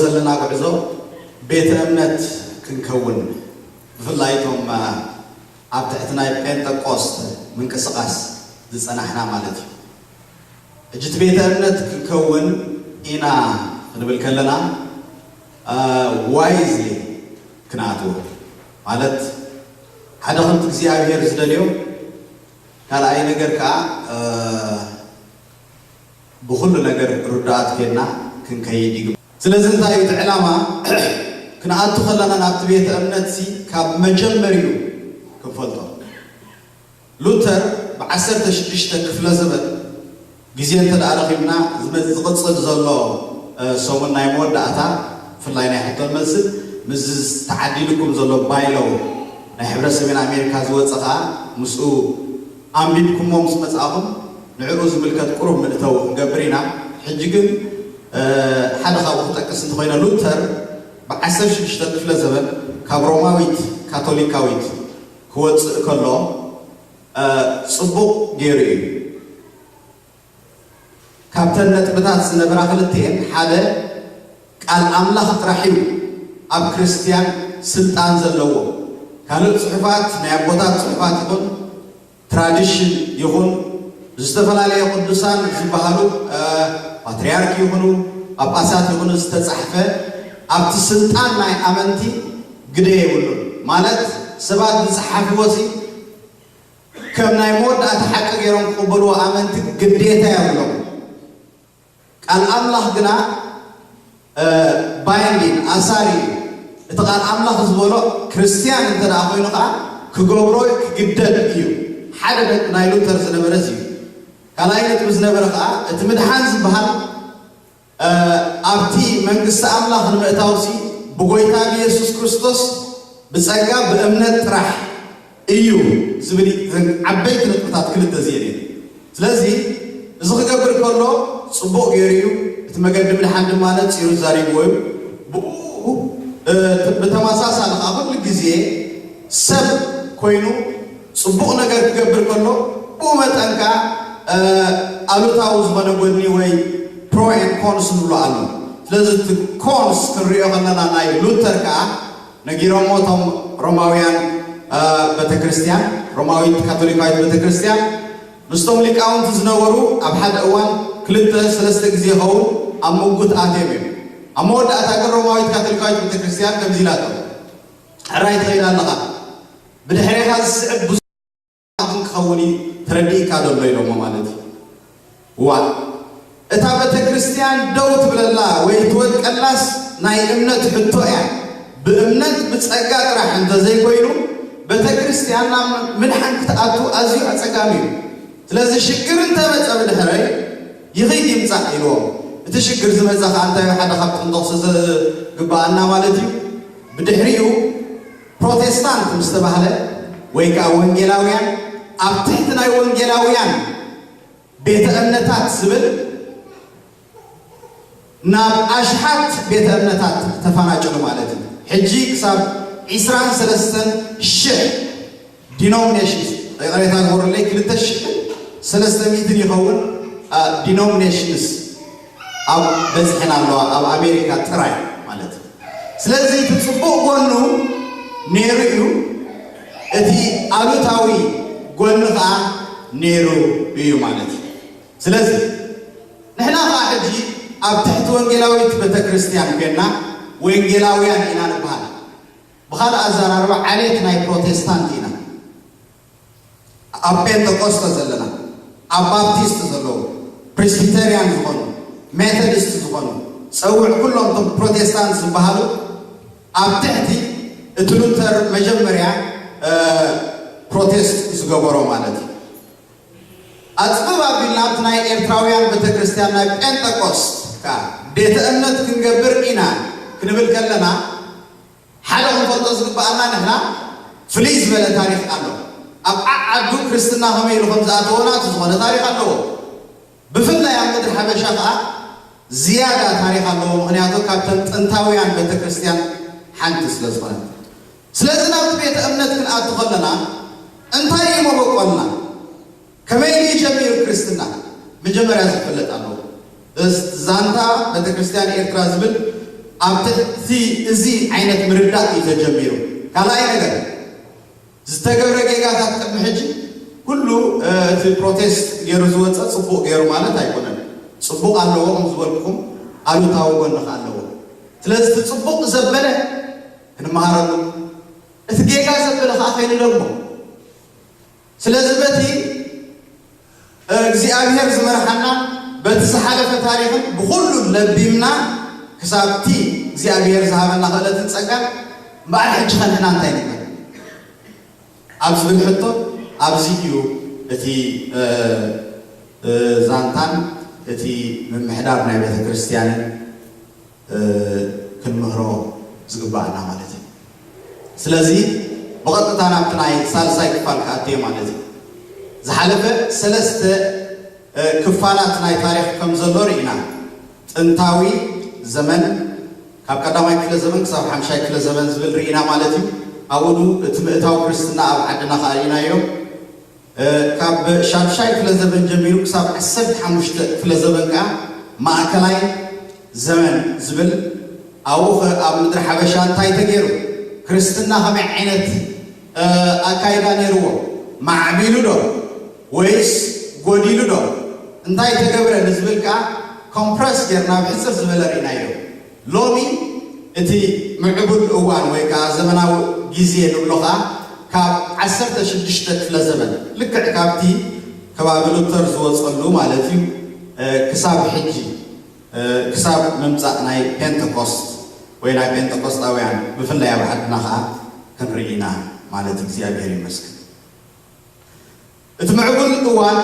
ዘለና ጉዕዞ ቤተ እምነት ክንከውን፣ ብፍላይ እቶም ኣብ ትሕቲ ናይ ጴንጠቆስት ምንቅስቓስ ዝጸናሕና ማለት እዩ። ሕጂ እቲ ቤተ እምነት ክንከውን ኢና ክንብል ከለና፣ ዋይዝሊ ክንኣትዎ ማለት፣ ሓደ ከምቲ እግዚኣብሔር ዝደልዮ፣ ካልኣይ ነገር ከዓ ብኩሉ ነገር ርዱኣት ኮይንና ክንከይድ ይግባእ። ስለዚ እንታይ እዩ እቲ ዕላማ? ክንኣቱ ከለና ናብቲ ቤተ እምነት ሲ ካብ መጀመሪኡ ክንፈልጦ። ሉተር ብ16 ክፍለ ዘመን ግዜ እንተ ደኣ ረኺብና፣ ዝመ- ዝቕጽል ዘሎ ሰሙን ናይ መወዳእታ፣ ብፍላይ ናይ ሕቶን መልስን፣ ምስዚ ተዓዲልኩም ዘሎ ባይለው ናይ ሕብረት ሰሜን ኣሜሪካ ዝወጸ ከኣ ምስኡ ኣንቢብኩሞ ምስ መጻእኹም፣ ንዕኡ ዝምልከት ቁሩብ ምእተው ክንገብር ኢና። ሕጂ ግን ሓደ ካብኡ ክጠቅስ እንተኾይነ፣ ሉተር ብ16 ክፍለ ዘመን ካብ ሮማዊት ካቶሊካዊት ክወጽእ ከሎ ጽቡቕ ገይሩ እዩ። ካብተን ነጥብታት ዝነበራ ክልቲኤን ሓደ ቃል ኣምላኽ ጥራሕ እዩ ኣብ ክርስትያን ስልጣን ዘለዎ። ካልእ ጽሑፋት፣ ናይ ኣቦታት ጽሑፋት ይኹን ትራዲሽን ይኹን፣ ዝተፈላለዩ ቅዱሳን ዝበሃሉ ፓትርያርክ ይኹኑ ጳጳሳት ይኹኑ ዝተጻሕፈ ኣብቲ ስልጣን ናይ ኣመንቲ ግደ የብሉን። ማለት ሰባት ዝጸሓፍዎ ሲ ከም ናይ መወዳእታ ሓቂ ገይሮም ክቕበልዎ ኣመንቲ ግዴታ የብሎም። ቃል ኣምላኽ ግና ባይንዲን ኣሳሪ እዩ። እቲ ቃል ኣምላኽ ዝበሎ ክርስትያን እንተ ደኣ ኮይኑ ከዓ ክገብሮ ክግደድ እዩ። ሓደ ነጥቢ ናይ ሉተር ዝነበረ እዚ እዩ። ካልኣይ ነጥቢ ዝነበረ ከዓ እቲ ምድሓን ዝበሃል ኣብቲ መንግስቲ ኣምላኽ ንምእታውሲ ብጎይታ ብየሱስ ክርስቶስ ብጸጋ ብእምነት ጥራሕ እዩ ዝብል እዩ። እዘን ዓበይቲ ነጥብታት ክልተ እዚኤን እየን። ስለዚ እዚ ክገብር ከሎ ጽቡቕ ገይሩ እዩ፣ እቲ መገዲ ምድሓን ድማ ነጺሩ ዛሪብዎ እዩ። ብኡ ብተመሳሳሊ ከዓ ኩሉ ግዜ ሰብ ኮይኑ ጽቡቕ ነገር ክገብር ከሎ ብኡ መጠን ከዓ ኣሉታዊ ዝኾነ ጎድኒ ወይ ፕሮ ኤን ኮንስ ንብሎ ኣሎ። ስለዚ እቲ ኮንስ ክንሪኦ ከለና ናይ ሉተር ከዓ ነጊሮሞ እቶም ሮማውያን ቤተክርስትያን፣ ሮማዊት ካቶሊካዊት ቤተክርስትያን ምስቶም ሊቃውንቲ ዝነበሩ ኣብ ሓደ እዋን ክልተ ሰለስተ ግዜ ይኸውን ኣብ ምጉት ኣትዮም እዮም። ኣብ መወዳእታ ግን ሮማዊት ካቶሊካዊት ቤተክርስትያን ከምዚ ኢላቶ፣ ሕራይ ትኸይድ ኣለኻ፣ ብድሕሬኻ ዝስዕብ ብዙሕ ክኸውን እዩ፣ ተረዲእካ ዘሎ ኢሎሞ ማለት እዩ። ዋ እታ ቤተክርስትያን ደው ትብለላ ወይ ትወድቀላስ ናይ እምነት ሕቶ እያ። ብእምነት ብጸጋ ጥራሕ እንተዘይኮይኑ ቤተክርስትያን ናብ ምድሓን ክትኣቱ ኣዝዩ ኣጸጋሚ እዩ። ስለዚ ሽግር እንተመጸ ብድሕረይ ይኽይድ ይምጻእ ኢልዎም። እቲ ሽግር ዝመጸ ከዓ እንታይ ሓደ ካብ ጥንጠቕሱ ዝግበኣና ማለት እዩ። ብድሕሪኡ ፕሮቴስታንት ምስ ተባህለ ወይ ከዓ ወንጌላውያን ኣብ ትሕቲ ናይ ወንጌላውያን ቤተ እምነታት ዝብል ናብ ኣሽሓት ቤተ እምነታት ተፈናጭሉ ማለት እዩ። ሕጂ ክሳብ 23 ሺሕ ዲኖሚኔሽንስ፣ ይቕሬታ ግበሩለይ፣ 2,300 ይኸውን ዲኖሚኔሽንስ ኣብ በፅሐን ኣለዋ ኣብ ኣሜሪካ ጥራይ ማለት እዩ። ስለዚ እቲ ፅቡቕ ጎኑ ነይሩ እዩ፣ እቲ ኣሉታዊ ጎኑ ከዓ ነይሩ እዩ ማለት እዩ። ስለዚ ንሕና ከዓ ሕጂ ኣብ ትሕቲ ወንጌላዊት ቤተክርስትያን ኮይና ወንጌላውያን ኢና ንበሃል። ብኻልእ ኣዘራርባ ዓሌት ናይ ፕሮቴስታንት ኢና። ኣብ ፔንተቆስተ ዘለና፣ ኣብ ባፕቲስት ዘለዉ፣ ፕሬስቢተሪያን ዝኾኑ፣ ሜቶዲስት ዝኾኑ፣ ፀውዕ ኩሎም እቶም ፕሮቴስታንት ዝበሃሉ ኣብ ትሕቲ እቲ ሉተር መጀመርያ ፕሮቴስት ዝገበሮ ማለት እዩ። ኣፅብብ ኣቢልና ኣብቲ ናይ ኤርትራውያን ቤተክርስትያን ናይ ጴንጠቆስት ከዓ ቤተ እምነት ክንገብር ኢና ክንብል ከለና ሓደ ክንፈልጦ ዝግበኣና ንሕና ፍልይ ዝበለ ታሪክ ኣሎ። ኣብ ዓዓዱ ክርስትና ከመይ ኢሉ ከም ዝኣተወና እቲ ዝኾነ ታሪክ ኣለዎ። ብፍላይ ኣብ ምድሪ ሓበሻ ከዓ ዝያዳ ታሪክ ኣለዎ። ምክንያቱ ካብተን ጥንታውያን ቤተክርስትያን ሓንቲ ስለ ዝኾነት። ስለዚ ናብቲ ቤተ እምነት ክንኣቱ ከለና እንታይ እዩ መበቆልና? ከመይ እዩ ጀሚሩ ክርስትና? መጀመርያ ዝፍለጥ ኣለዎ። ዛንታ ቤተክርስትያን ኤርትራ ዝብል ኣብ ትሕቲ እዚ ዓይነት ምርዳእ እዩ ተጀሚሩ። ካልኣይ ነገር፣ ዝተገብረ ጌጋታት ቅድሚ ሕጂ ኩሉ እቲ ፕሮቴስት ገይሩ ዝወፀ ፅቡቕ ገይሩ ማለት ኣይኮነን። ፅቡቕ ኣለዎ፣ ከም ዝበልኩኹም ኣሉታዊ ጎኒ ከ ኣለዎ። ስለዚ እቲ ፅቡቕ ዘበለ ክንመሃረሉ፣ እቲ ጌጋ ዘበለ ከዓ ከይንደግሞ። ስለዚ በቲ እግዚኣብሔር ዝመርሓና፣ በቲ ዝሓለፈ ታሪኽን ብኹሉ ለቢምና ክሳብቲ እግዚኣብሔር ዝሃበና ክእለትን ጸጋን እምበኣር ሕጂ ኸ ንሕና እንታይ ንግበር ኣብ ዝብል ሕቶ፣ ኣብዚ እዩ እቲ ዛንታን እቲ ምምሕዳር ናይ ቤተ ክርስቲያንን ክንምህሮ ዝግባኣና ማለት እዩ። ስለዚ ብቐጥታ ናብቲ ናይ ሳልሳይ ክፋል ክኣትየ ማለት እዩ። ዝሓለፈ ሰለስተ ክፋላት ናይ ታሪኽ ከም ዘሎ ርኢና፣ ጥንታዊ ዘመን ካብ ቀዳማይ ክፍለ ዘመን ክሳብ ሓምሻይ ክፍለ ዘመን ዝብል ርኢና ማለት እዩ። ኣብኡ እቲ ምእታው ክርስትና ኣብ ዓድና ከኣ ርኢናዮ። ካብ ሻድሻይ ክፍለ ዘመን ጀሚሩ ክሳብ ዓሰርተ ሓሙሽተ ክፍለ ዘመን ከኣ ማእከላይ ዘመን ዝብል፣ ኣብኡ ኣብ ምድሪ ሓበሻ እንታይ ተገይሩ፣ ክርስትና ከመይ ዓይነት ኣካይዳ ነይርዎ፣ ማዕቢሉ ዶ ወይስ ጎዲሉ ዶ፣ እንታይ ተገብረ ንዝብል ከኣ ኮምፕረስ ጌርና ብሕጽር ዝበለ ርኢናዮ። ሎሚ እቲ ምዕቡል እዋን ወይ ከዓ ዘመናዊ ግዜ ንብሎ ከዓ ካብ ዓሰርተ ሽዱሽተ ክፍለ ዘመን፣ ልክዕ ካብቲ ከባቢ ሉተር ዝወፀሉ ማለት እዩ፣ ክሳብ ሕጂ፣ ክሳብ ምምፃእ ናይ ፔንተኮስት ወይ ናይ ፔንተኮስታውያን ብፍላይ ኣብ ዓድና ከዓ ክንርኢ ኢና ማለት እግዚኣብሔር ይመስገን። እቲ ምዕቡል እዋን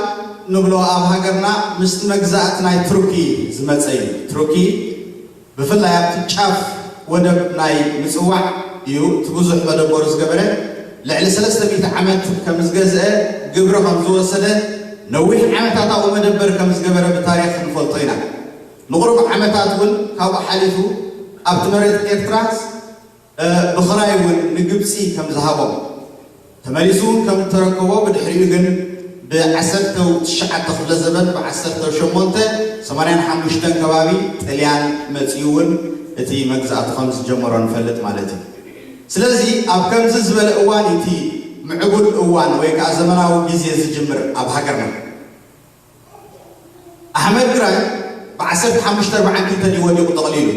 ንብሎ ኣብ ሃገርና ምስቲ መግዛእቲ ናይ ቱርኪ ዝመጸ እዩ። ቱርኪ ብፍላይ ኣብቲ ጫፍ ወደብ ናይ ምጽዋዕ እዩ እቲ ብዙሕ መደበሩ ዝገበረ። ልዕሊ ሰለስተ ሚእቲ ዓመት ከም ዝገዝአ፣ ግብሪ ከም ዝወሰደ፣ ነዊሕ ዓመታት ኣብኡ መደበር ከም ዝገበረ ብታሪኽ ንፈልጦ ኢና። ንቑሩብ ዓመታት እውን ካብኡ ሓሊፉ ኣብቲ መሬት ኤርትራ ብኽራይ እውን ንግብፂ ከም ዝሃቦም፣ ተመሊሱ እውን ከም ዝተረከቦ፣ ብድሕሪኡ ግን ብዓሰርተ ትሽዓተ ክፍለ ዘበን፣ ብዓሰርተ ሸሞንተ ሰማንያን ሓሙሽተን ከባቢ ጥልያን መፂኡ እውን እቲ መግዛእቱ ከም ዝጀመሮ ንፈልጥ ማለት እዩ። ስለዚ ኣብ ከምዚ ዝበለ እዋን እቲ ምዕቡል እዋን ወይ ከዓ ዘመናዊ ግዜ ዝጅምር ኣብ ሃገርና። ኣሕመድ ግራኝ ብዓሰርተ ሓሙሽተ ኣርባዓን ክልተን እዩ ወዲቑ ጠቕሊሉ።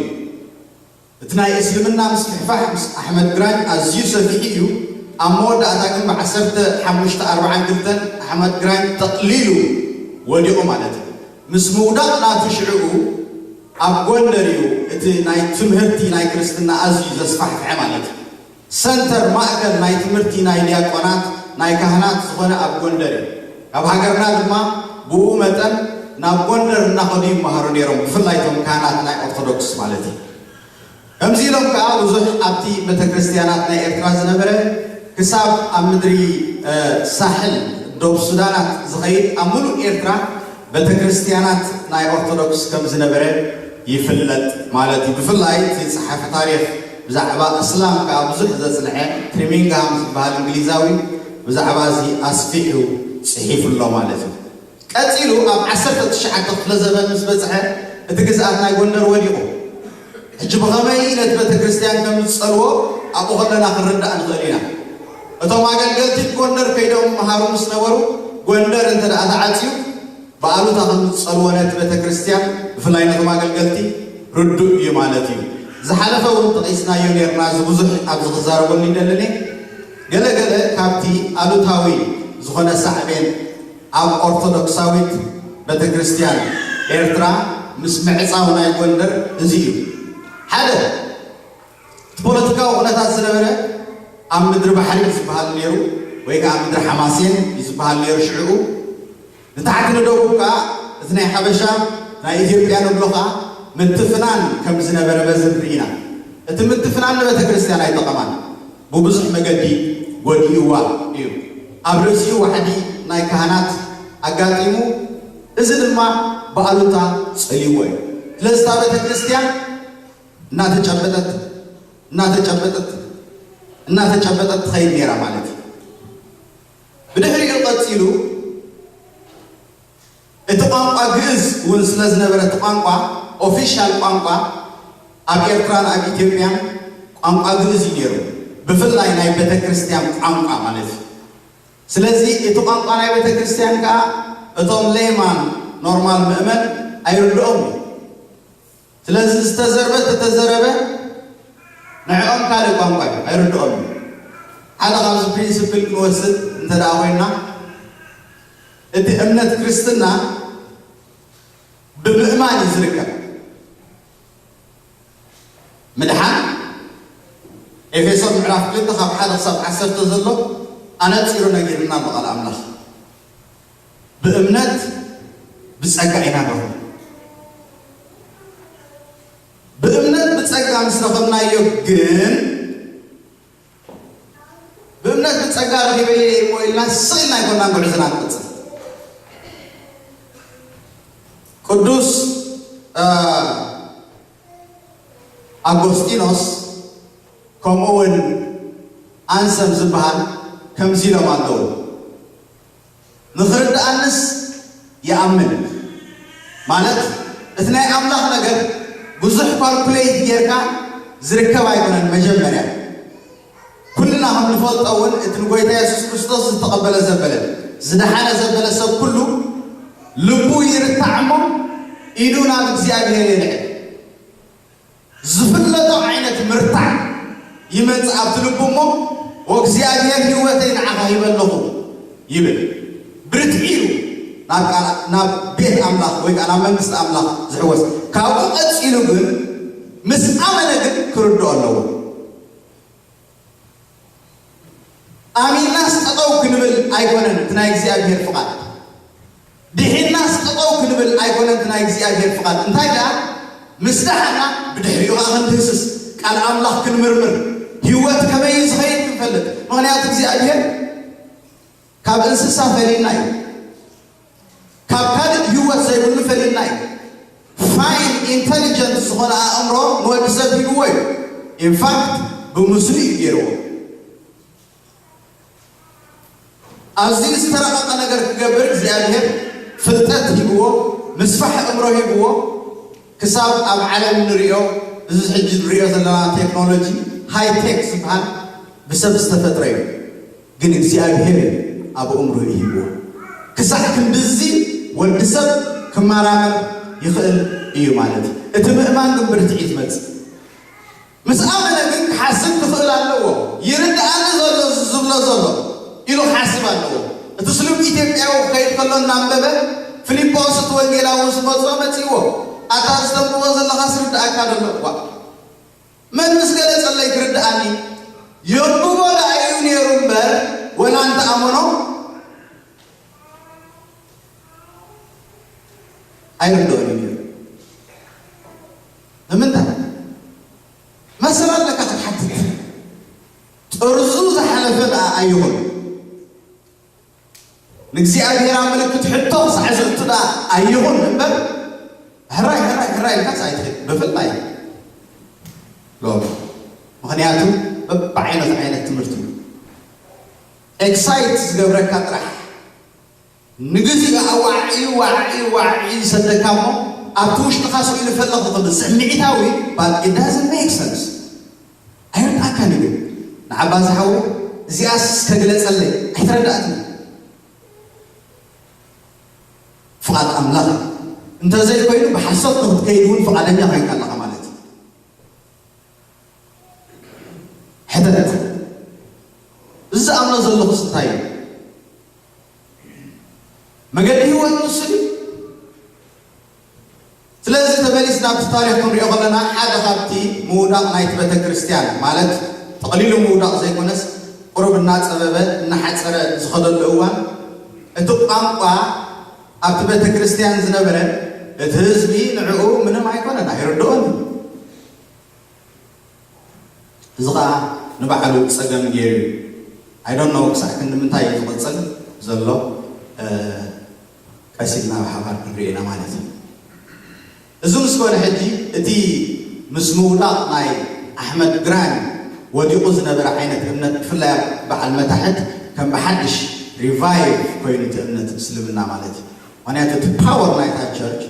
እቲ ናይ እስልምና ምስፍሕፋሕ ምስ ኣሕመድ ግራኝ ኣዝዩ ሰፊሑ እዩ። ኣብ መወዳእታ ግን ብዓሰርተ ሓሙሽተ ኣርባዓን ክልተን ኣሕመድ ግራኝ ጠቕሊሉ ወዲቑ ማለት እዩ። ምስ ምውዳቕ ናቱ ሽዕኡ ኣብ ጎንደር እዩ እቲ ናይ ትምህርቲ ናይ ክርስትና ኣዝዩ ዘስፋሕፍሐ ማለት እዩ። ሰንተር ማእከል ናይ ትምህርቲ ናይ ዲያቆናት ናይ ካህናት ዝኾነ ኣብ ጎንደር እዩ። ኣብ ሃገርና ድማ ብኡ መጠን ናብ ጎንደር እናኸዱ ይመሃሩ ነይሮም፣ ብፍላይ እቶም ካህናት ናይ ኦርቶዶክስ ማለት እዩ። ከምዚ ኢሎም ከዓ ብዙሕ ኣብቲ ቤተክርስትያናት ናይ ኤርትራ ዝነበረ ክሳብ ኣብ ምድሪ ሳሕል ዶብ ሱዳናት ዝኸይድ ኣብ ሙሉእ ኤርትራ ቤተክርስትያናት ናይ ኦርቶዶክስ ከም ዝነበረ ይፍለጥ ማለት እዩ። ብፍላይ እቲ ጸሓፊ ታሪኽ ብዛዕባ እስላም ከዓ ብዙሕ ዘጽንሐ ትሪሚንግሃም ዝበሃል እንግሊዛዊ ብዛዕባ እዚ ኣስፊሑ ጽሒፉ ኣሎ ማለት እዩ። ቀጺሉ ኣብ ዓሰርተ ትሽዓተ ክፍለ ዘበን ምስ በጽሐ እቲ ግዝኣት ናይ ጎንደር ወዲቑ። ሕጂ ብኸመይ ነቲ ቤተ ክርስቲያን ከም ዝጸልዎ ኣብኡ ከለና ክንርዳእ ንኽእል ኢና። እቶም ኣገልገልቲ ጎንደር ከይዶም መሃሩ ምስ ነበሩ ጎንደር እንተ ደኣ ተዓጽዩ ብኣሉታ ከም ዝጸልዎ ነቲ ቤተ ክርስቲያን ብፍላይ ነቶም ኣገልገልቲ ርዱእ እዩ ማለት እዩ። ዝሓለፈ እውን ጠቒስናዮ ነርና፣ እዚ ብዙሕ ኣብዚ ክዛረበሉ ይደልን እየ። ገለ ገለ ካብቲ ኣሉታዊ ዝኾነ ሳዕቤን ኣብ ኦርቶዶክሳዊት ቤተክርስትያን ኤርትራ ምስ ምዕጻው ናይ ጎንደር እዚ እዩ። ሓደ እቲ ፖለቲካዊ ኩነታት ዝነበረ ኣብ ምድሪ ባሕሪ እዩ ዝበሃል ነይሩ ወይ ከዓ ምድሪ ሓማሴን እዩ ዝበሃል ነይሩ ሽዕኡ። ንታሕቲ ንደቡብ ከዓ እቲ ናይ ሓበሻ ናይ ኢትዮጵያ ንብሎ ከዓ ምትፍናን ከም ዝነበረ በዚ ንርኢ ኢና። እቲ ምትፍናን ንቤተክርስትያን ኣይጠቐማን። ብብዙሕ መገዲ ጎዲእዋ እዩ። ኣብ ርእሲኡ ዋሕዲ ናይ ካህናት ኣጋጢሙ፣ እዚ ድማ ብኣሉታ ጸልይዎ እዩ። ስለዚ እታ ቤተ ክርስቲያን እናተጨበጠት እናተጨበጠት እናተጨበጠት ትኸይድ ነይራ ማለት እዩ። ብድሕሪኡ ቀጺሉ እቲ ቋንቋ ግእዝ እውን ስለ ዝነበረ እቲ ቋንቋ ኦፊሻል ቋንቋ ኣብ ኤርትራን ኣብ ኢትዮጵያን ቋንቋ ግእዝ እዩ ነይሩ፣ ብፍላይ ናይ ቤተ ክርስቲያን ቋንቋ ማለት እዩ። ስለዚ እቲ ቋንቋ ናይ ቤተ ክርስቲያን ከኣ እቶም ሌማን ኖርማል ምእመን ኣይርድኦም እዩ። ስለዚ ዝተዘርበ ተተዘረበ ንዕኦም ካልእ ቋንቋ እዩ፣ ኣይርድኦም እዩ። ሓደ ካብዚ ፕሪንስፕል ክንወስድ እንተ ደኣ ኮይና እቲ እምነት ክርስትና ብምእማን እዩ ዝርከብ። ምድሓን ኤፌሶን ምዕራፍ ክልተ ካብ ሓደ ክሳብ ዓሰርተ ዘሎ ኣነጺሩ ነጊርና ኣሎ ቃል ኣምላኽ። ብእምነት ብጸጋ ኢና ንረኽቦ። ብእምነት ብጸጋ ምስ ረኸብናዮ ግን ብእምነት ብጸጋ ረኺበ እየ እሞ ኢልና ስቕ ኢልና ኣይኮናን ጉዕዞና ንቕጽል። ቅዱስ ኣጎስጢኖስ ከምኡ እውን ኣንሰም ዝበሃል ከምዚ ኢሎም ኣለዉ። ንኽርድኣንስ ይኣምን ማለት እቲ ናይ ኣምላኽ ነገር ብዙሕ ካልኩሌት ጌርካ ዝርከብ ኣይኮነን። መጀመርያ ኩልና ከም ንፈልጦ እውን እቲ ንጎይታ የሱስ ክርስቶስ ዝተቐበለ ዘበለ ዝደሓነ ዘበለ ሰብ ኩሉ ልቡ ይርታዕ እሞ ኢዱ ናብ እግዚኣብሔር የልዕል። ዝፍለጦ ዓይነት ምርታዕ ይመጽእ ኣብቲ ልቡ እሞ፣ "ወእግዚኣብሔር ህይወተይ ንዓኻ ሂበ ኣለኹ" ይብል። ብርትዒ እዩ ናብ ቃል-፣ ናብ ቤት ኣምላኽ ወይ ከዓ ናብ መንግስቲ ኣምላኽ ዝሕወስ። ካብኡ ቀጺሉ ግን ምስ ኣመነ ግን ክርድኦ ኣለዎ። ኣሚናስ ጠጠው ክንብል ኣይኮነን እቲ ናይ እግዚኣብሔር ፍቓድ። ድሒናስ ጠጠው ክንብል ኣይኮነን እቲ ናይ እግዚኣብሔር ፍቓድ። እንታይ ደኣ? ምስ ደሓና ብድሕሪኡ ኸዓ ክንድህስስ፣ ቃል ኣምላኽ ክንምርምር፣ ህይወት ከመይ እዩ ዝኸይድ ክንፈልጥ። ምኽንያቱ እግዚኣብሔር ካብ እንስሳ ፈሊና እዩ። ካብ ካልእ ህይወት ዘይብሉ ፈሊና እዩ። ፋይን ኢንተሊጀንት ዝኾነ ኣእምሮ ንወዲ ሰብ ሂብዎ እዩ። ኢንፋክት ብምስሉ እዩ ገይርዎ። ኣዝዩ ዝተረቐቐ ነገር ክገብር እግዚኣብሔር ፍልጠት ሂብዎ፣ ምስፋሕ ኣእምሮ ሂብዎ። ክሳብ ኣብ ዓለም ንሪኦ፣ እዚ ሕጂ ንሪኦ ዘለና ቴክኖሎጂ ሃይቴክ ዝበሃል ብሰብ ዝተፈጥረ እዩ። ግን እግዚኣብሔር ኣብ ኣእምሮ ይህብዎ። ክሳዕ ክንድዚ ወዲ ሰብ ክመራመር ይኽእል እዩ ማለት እዩ። እቲ ምእማን ግን ብርትዒ ትመጽእ። ምስ ኣመነ ግን ክሓስብ ክኽእል ኣለዎ። ይርድኣኒ ዘሎ ዝብሎ ዘሎ ኢሉ ክሓስብ ኣለዎ። እቲ ስሉብ ኢትዮጵያዊ ክኸይድ ከሎ እናንበበ ፊልጶስ እቲ ወንጌላዊ ምስ መጾ መጺእዎ፣ "ኣታ ዝተንብቦ ዘለኻስ ርድኣካ ዶ ኣሎ?" እዋ፣ መን ምስ ገለጸለይ ክርድኣኒ? የንብቦ ደኣ እዩ ነይሩ እምበር፣ ወላ እንተ ኣመኖ ኣይርድኦን እዩ ነይሩ። ንምንታይ? መሰል ኣለካ ክትሓትት። ጥርዙ ዝሓለፈ ደኣ ኣይኹን። ንእግዚኣብሔር ኣብ ምልክት ሕቶ ክሳዕ ዝእቱ ደኣ ኣይኹን እምበር፣ ሕራይ፣ ሕራይ፣ ሕራይ ኢልካስ ኣይትኽእል። ብፍላይ ሎሚ። ምኽንያቱ በብዓይነት ዓይነት ትምህርቲ እዩ። ኤክሳይት ዝገብረካ ጥራሕ። ንግዜኡ ዋዒ፣ ዋዒ፣ ዋዒ ይሰደካ እሞ፣ ኣብቲ ውሽጥኻ ስኢሉ ፈለኹ ክብል ስምዒታዊ፣ but it doesn't make sense። ኣይርድኣካን እዩ። ንዓባ ዝሓወይ፣ እዚኣስ ከግለጸለይ ኣይተረዳእትን። ፍቓድ ኣምላኽ እንተዘይኮይኑ፣ ብሓሶት ንኽትከይድ እውን ፍቓደኛ ኮይንካ ኣለኻ ማለት እዩ። ሕተት። እዚ ዝኣምኖ ዘለኹስ እንታይ እዩ? መገዲ ህይወት ንሱ ድዩ? ስለዚ ተመሊስና ኣብቲ ታሪኽ ክንሪኦ ከለና፣ ሓደ ካብቲ ምውዳቕ ናይቲ ቤተ ክርስቲያን፣ ማለት ጠቕሊሉ ምውዳቕ ዘይኮነስ፣ ቁሩብ እናጸበበ እናሓጸረ ዝኸደሉ እዋን፣ እቲ ቋንቋ ኣብቲ ቤተ ክርስቲያን ዝነበረ፣ እቲ ህዝቢ ንዕኡ ምንም ኣይኮነን፣ ኣይርድኦን እዩ። እዚ ኸዓ ንባዕሉ ጸገም ገይሩ እዩ። I don't know ክሳዕ ክንዲ ምንታይ እዩ ዝቕጽል ዘሎ፣ እ፣ ቀስ ኢልና ብሓባር ክንሪኦ ኢና ማለት እዩ። እዚ ምስ ኮነ ሕጂ እቲ ምስ ምውዳቕ ናይ ኣሕመድ ግራኝ ወዲቑ ዝነበረ ዓይነት እምነት፣ ብፍላይ ኣብ በዓል መታሕት ከም ብሓድሽ ሪቫይቭ ኮይኑ እቲ እምነት ምስልምና ማለት እዩ። ምኽንያቱ እቲ ፓወር ናይታ ቸርች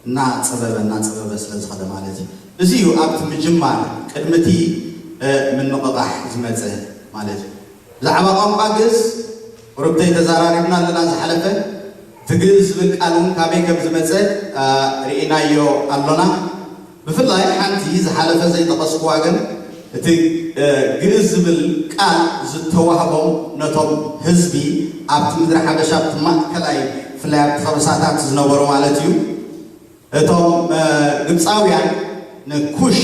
እናጸበበ እናጸበበ ስለ ዝኸደ ማለት እዩ። እዚ እዩ ኣብቲ ምጅማር ቅድሚ እቲ ምንቕቓሕ ዝመጸ ማለት እዩ። ብዛዕባ ቋንቋ ግእዝ ቁርብተይ ተዘራሪብና ኣለና። ዝሓለፈ እቲ ግእዝ ዝብል ቃል እውን ካበይ ከም ዝመጸ ርኢናዮ ኣሎና። ብፍላይ ሓንቲ ዝሓለፈ ዘይጠቐስኩዋ ግን እቲ ግእዝ ዝብል ቃል ዝተዋህቦም ነቶም ህዝቢ ኣብቲ ምድሪ ሓበሻ ኣብቲ ማእከላይ ብፍላይ ኣብቲ ከበሳታት ዝነበሩ ማለት እዩ። እቶም ግብፃውያን ንኩሽ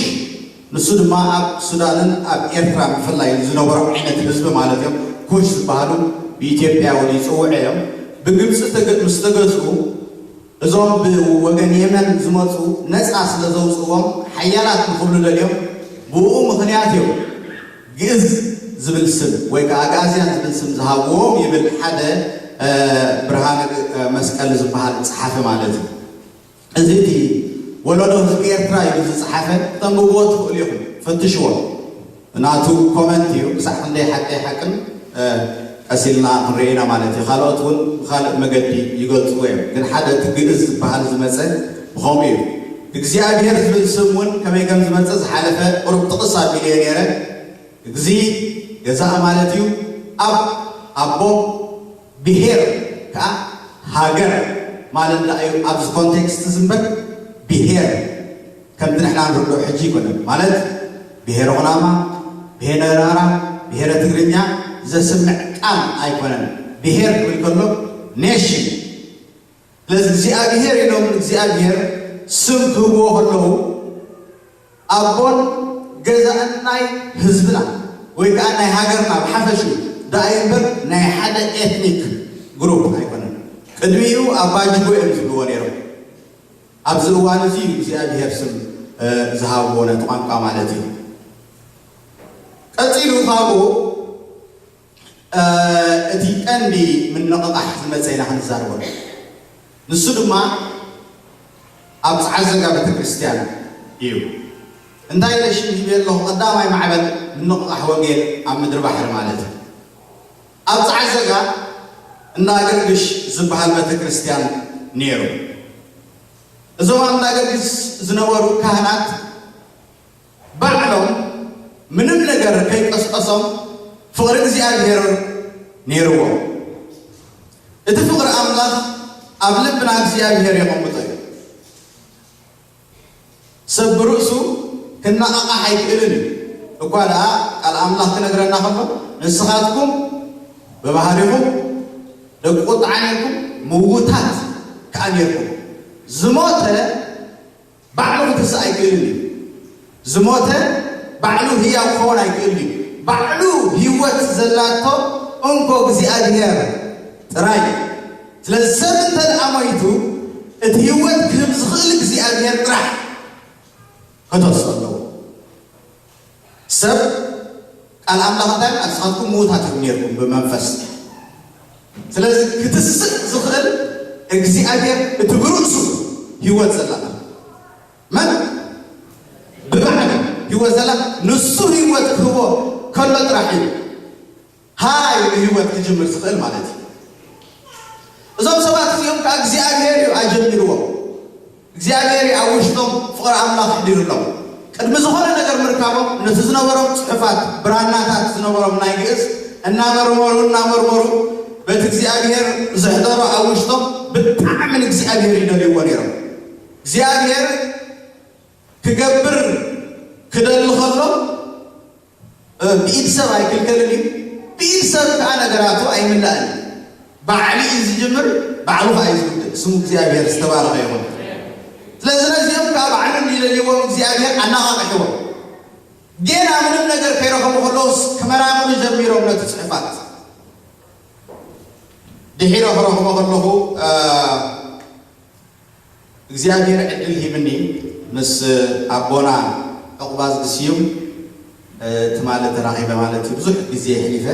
ንሱ ድማ ኣብ ሱዳንን ኣብ ኤርትራ ብፍላይ ዝነበሩ ዓይነት ህዝቢ ማለት እዮም። ኩሽ ዝበሃሉ ብኢትዮጵያ እውን ይፅውዑ እዮም። ብግብፂ ምስ ተገዝኡ እዞም ብወገን የመን ዝመፁ ነፃ ስለ ዘውፅዎም ሓያላት ንክብሉ ደልዮም ብኡ ምክንያት እዮም ግእዝ ዝብል ስም ወይ ከዓ ኣግኣዝያን ዝብል ስም ዝሃብዎም ይብል ሓደ ብርሃነ መስቀል ዝበሃል ፀሓፊ ማለት እዩ። እዚ እቲ ወለዶ ህዝቢ ኤርትራ ኢሉ ዝፀሓፈ ክተንብብዎ ትኽእሉ ኢኹም፣ ፈትሽዎ። ናቱ ኮመንት እዩ፣ ክሳዕ ክንደይ ሓቂ ሓቅን ቀሲልና ክንርኢ ኢና ማለት እዩ። ካልኦት እውን ብካልእ መገዲ ይገልፅዎ እዮም፣ ግን ሓደ እቲ ግእዝ ዝበሃል ዝመፀ ብኸምኡ እዩ። እግዚኣብሔር ዝብል ስም እውን ከመይ ከም ዝመፀ ዝሓለፈ ቁሩብ ጥቕስ ኣቢለዮ ነይረ። እግዚ ገዛእ ማለት እዩ። ኣብ ኣቦ ብሄር ከዓ ሃገር ማለት ደኣ እዩ። ኣብዚ ኮንቴክስት ዝንበር ብሄር ከምቲ ንሕና ንርድኦ ሕጂ ኣይኮነን። ማለት ብሄረ ኩናማ፣ ብሄረ ራራ፣ ብሄረ ትግርኛ ዘስምዕ ቃል ኣይኮነን። ብሄር ክብል ከሎ ኔሽን። ስለዚ እግዚኣብሄር ኢሎም እግዚኣብሄር ስም ክህብዎ ከለዉ ኣቦን ገዛእን ናይ ህዝብና ወይ ከዓ ናይ ሃገርና ብሓፈሹ ደኣ እምበር ናይ ሓደ ኤትኒክ ግሩፕ ኣይኮነን። ቅድሚኡ ኣባጅጎ እዮም ዝብልዎ ነይሮም። ኣብዚ እዋን እዚ እዩ እግዚኣብሄር ስም ዝሃብዎ ነቲ ቋንቋ ማለት እዩ። ቀፂሉ ካብኡ እቲ ቀንዲ ምንቕቓሕ ዝመፀ ኢና ክንዛረበሉ። ንሱ ድማ ኣብ ፃዓዘጋ ቤተክርስትያን እዩ። እንታይ ኢለ ሽም ሂበ ኣለኹ? ቀዳማይ ማዕበል ምንቕቓሕ ወንጌል ኣብ ምድሪ ባሕሪ ማለት እዩ። ኣብ ፃዓዘጋ እንዳ ገርግሽ ዝበሃል ቤተክርስትያን ነይሩ። እዞም ኣብ እንዳ ገርግሽ ዝነበሩ ካህናት ባዕሎም ምንም ነገር ከይቀስቀሶም ፍቕሪ እግዚኣብሔር ነይርዎም። እቲ ፍቕሪ ኣምላኽ ኣብ ልብና እግዚኣብሔር የቐምጦ እዩ። ሰብ ብርእሱ ክነቓቓሕ ኣይክእልን እዩ። እኳ ደኣ ቃል ኣምላኽ ክነግረና ከሎ ንስኻትኩም ብባህሪኹም ደቂ ቁጥዓ ነርኩም፣ ምውታት ከኣ ነርኩም። ዝሞተ ባዕሉ ክትስእ ኣይክእልን እዩ። ዝሞተ ባዕሉ ህያው ክኸውን ኣይክእልን እዩ። ባዕሉ ህይወት ዘላቶ እንኮ እግዚኣብሔር ጥራይ። ስለዚ ሰብ እንተ ደኣ ሞይቱ እቲ ህይወት ክህብ ዝኽእል እግዚኣብሔር ጥራሕ ክተስእ ኣለዎ። ሰብ ቃል ኣምላኽ እንታይ ንስኻትኩም ምዉታት ኢኹም ነርኩም ብመንፈስ። ስለዚ ክትስእ ዝኽእል እግዚኣብሔር እቲ ብርእሱ ህይወት ዘላ መን ብባዕሉ ህይወት ዘላ ንሱ ህይወት ክህቦ ከሎ ጥራሕ እዩ ሃይ ብህይወት ክጅምር ዝኽእል ማለት እዩ። እዞም ሰባት እዚኦም ከዓ እግዚኣብሔር እዩ ኣጀሚርዎም። እግዚኣብሔር እዩ ኣብ ውሽጦም ፍቕሪ ኣምላኽ ኣሕዲሩሎም። ቅድሚ ዝኾነ ነገር ምርካቦም ነቲ ዝነበሮም ጽሑፋት ብራናታት ዝነበሮም ናይ ግእዝ እናመርመሩ እናመርመሩ በቲ እግዚኣብሔር ዘሕደሮ ኣብ ውሽጦም ብጣዕሚ ንእግዚኣብሔር ይደልይዎ ነይሮም። እግዚኣብሔር ክገብር ክደሊ ከሎ ብኢድ ሰብ ኣይክልከልን እዩ። ብኢድ ሰብ ከዓ ነገራቱ ኣይምላእን እዩ። ባዕሉ እዩ ዝጅምር፣ ባዕሉ ከዓ እዩ ዝውድእ። ስሙ እግዚኣብሔር ዝተባረኸ ይኹን። ስለዚ ነዚኦም ከዓ ባዕሉ ይደልይዎም እግዚኣብሔር ኣነቓቒሕዎም። ጌና ምንም ነገር ከይረኸቡ ከለውስ ክመራምሩ ጀሚሮም ነቲ ጽሑፋት ድሒረ ክረኽቦ ከለኹ እግዚኣብሔር ዕድል ሂብኒ ምስ ኣቦና ዕቑባዝጊ ስዩም ትማሊ ተራኺበ ማለት እዩ። ብዙሕ ግዜ የሕሊፈ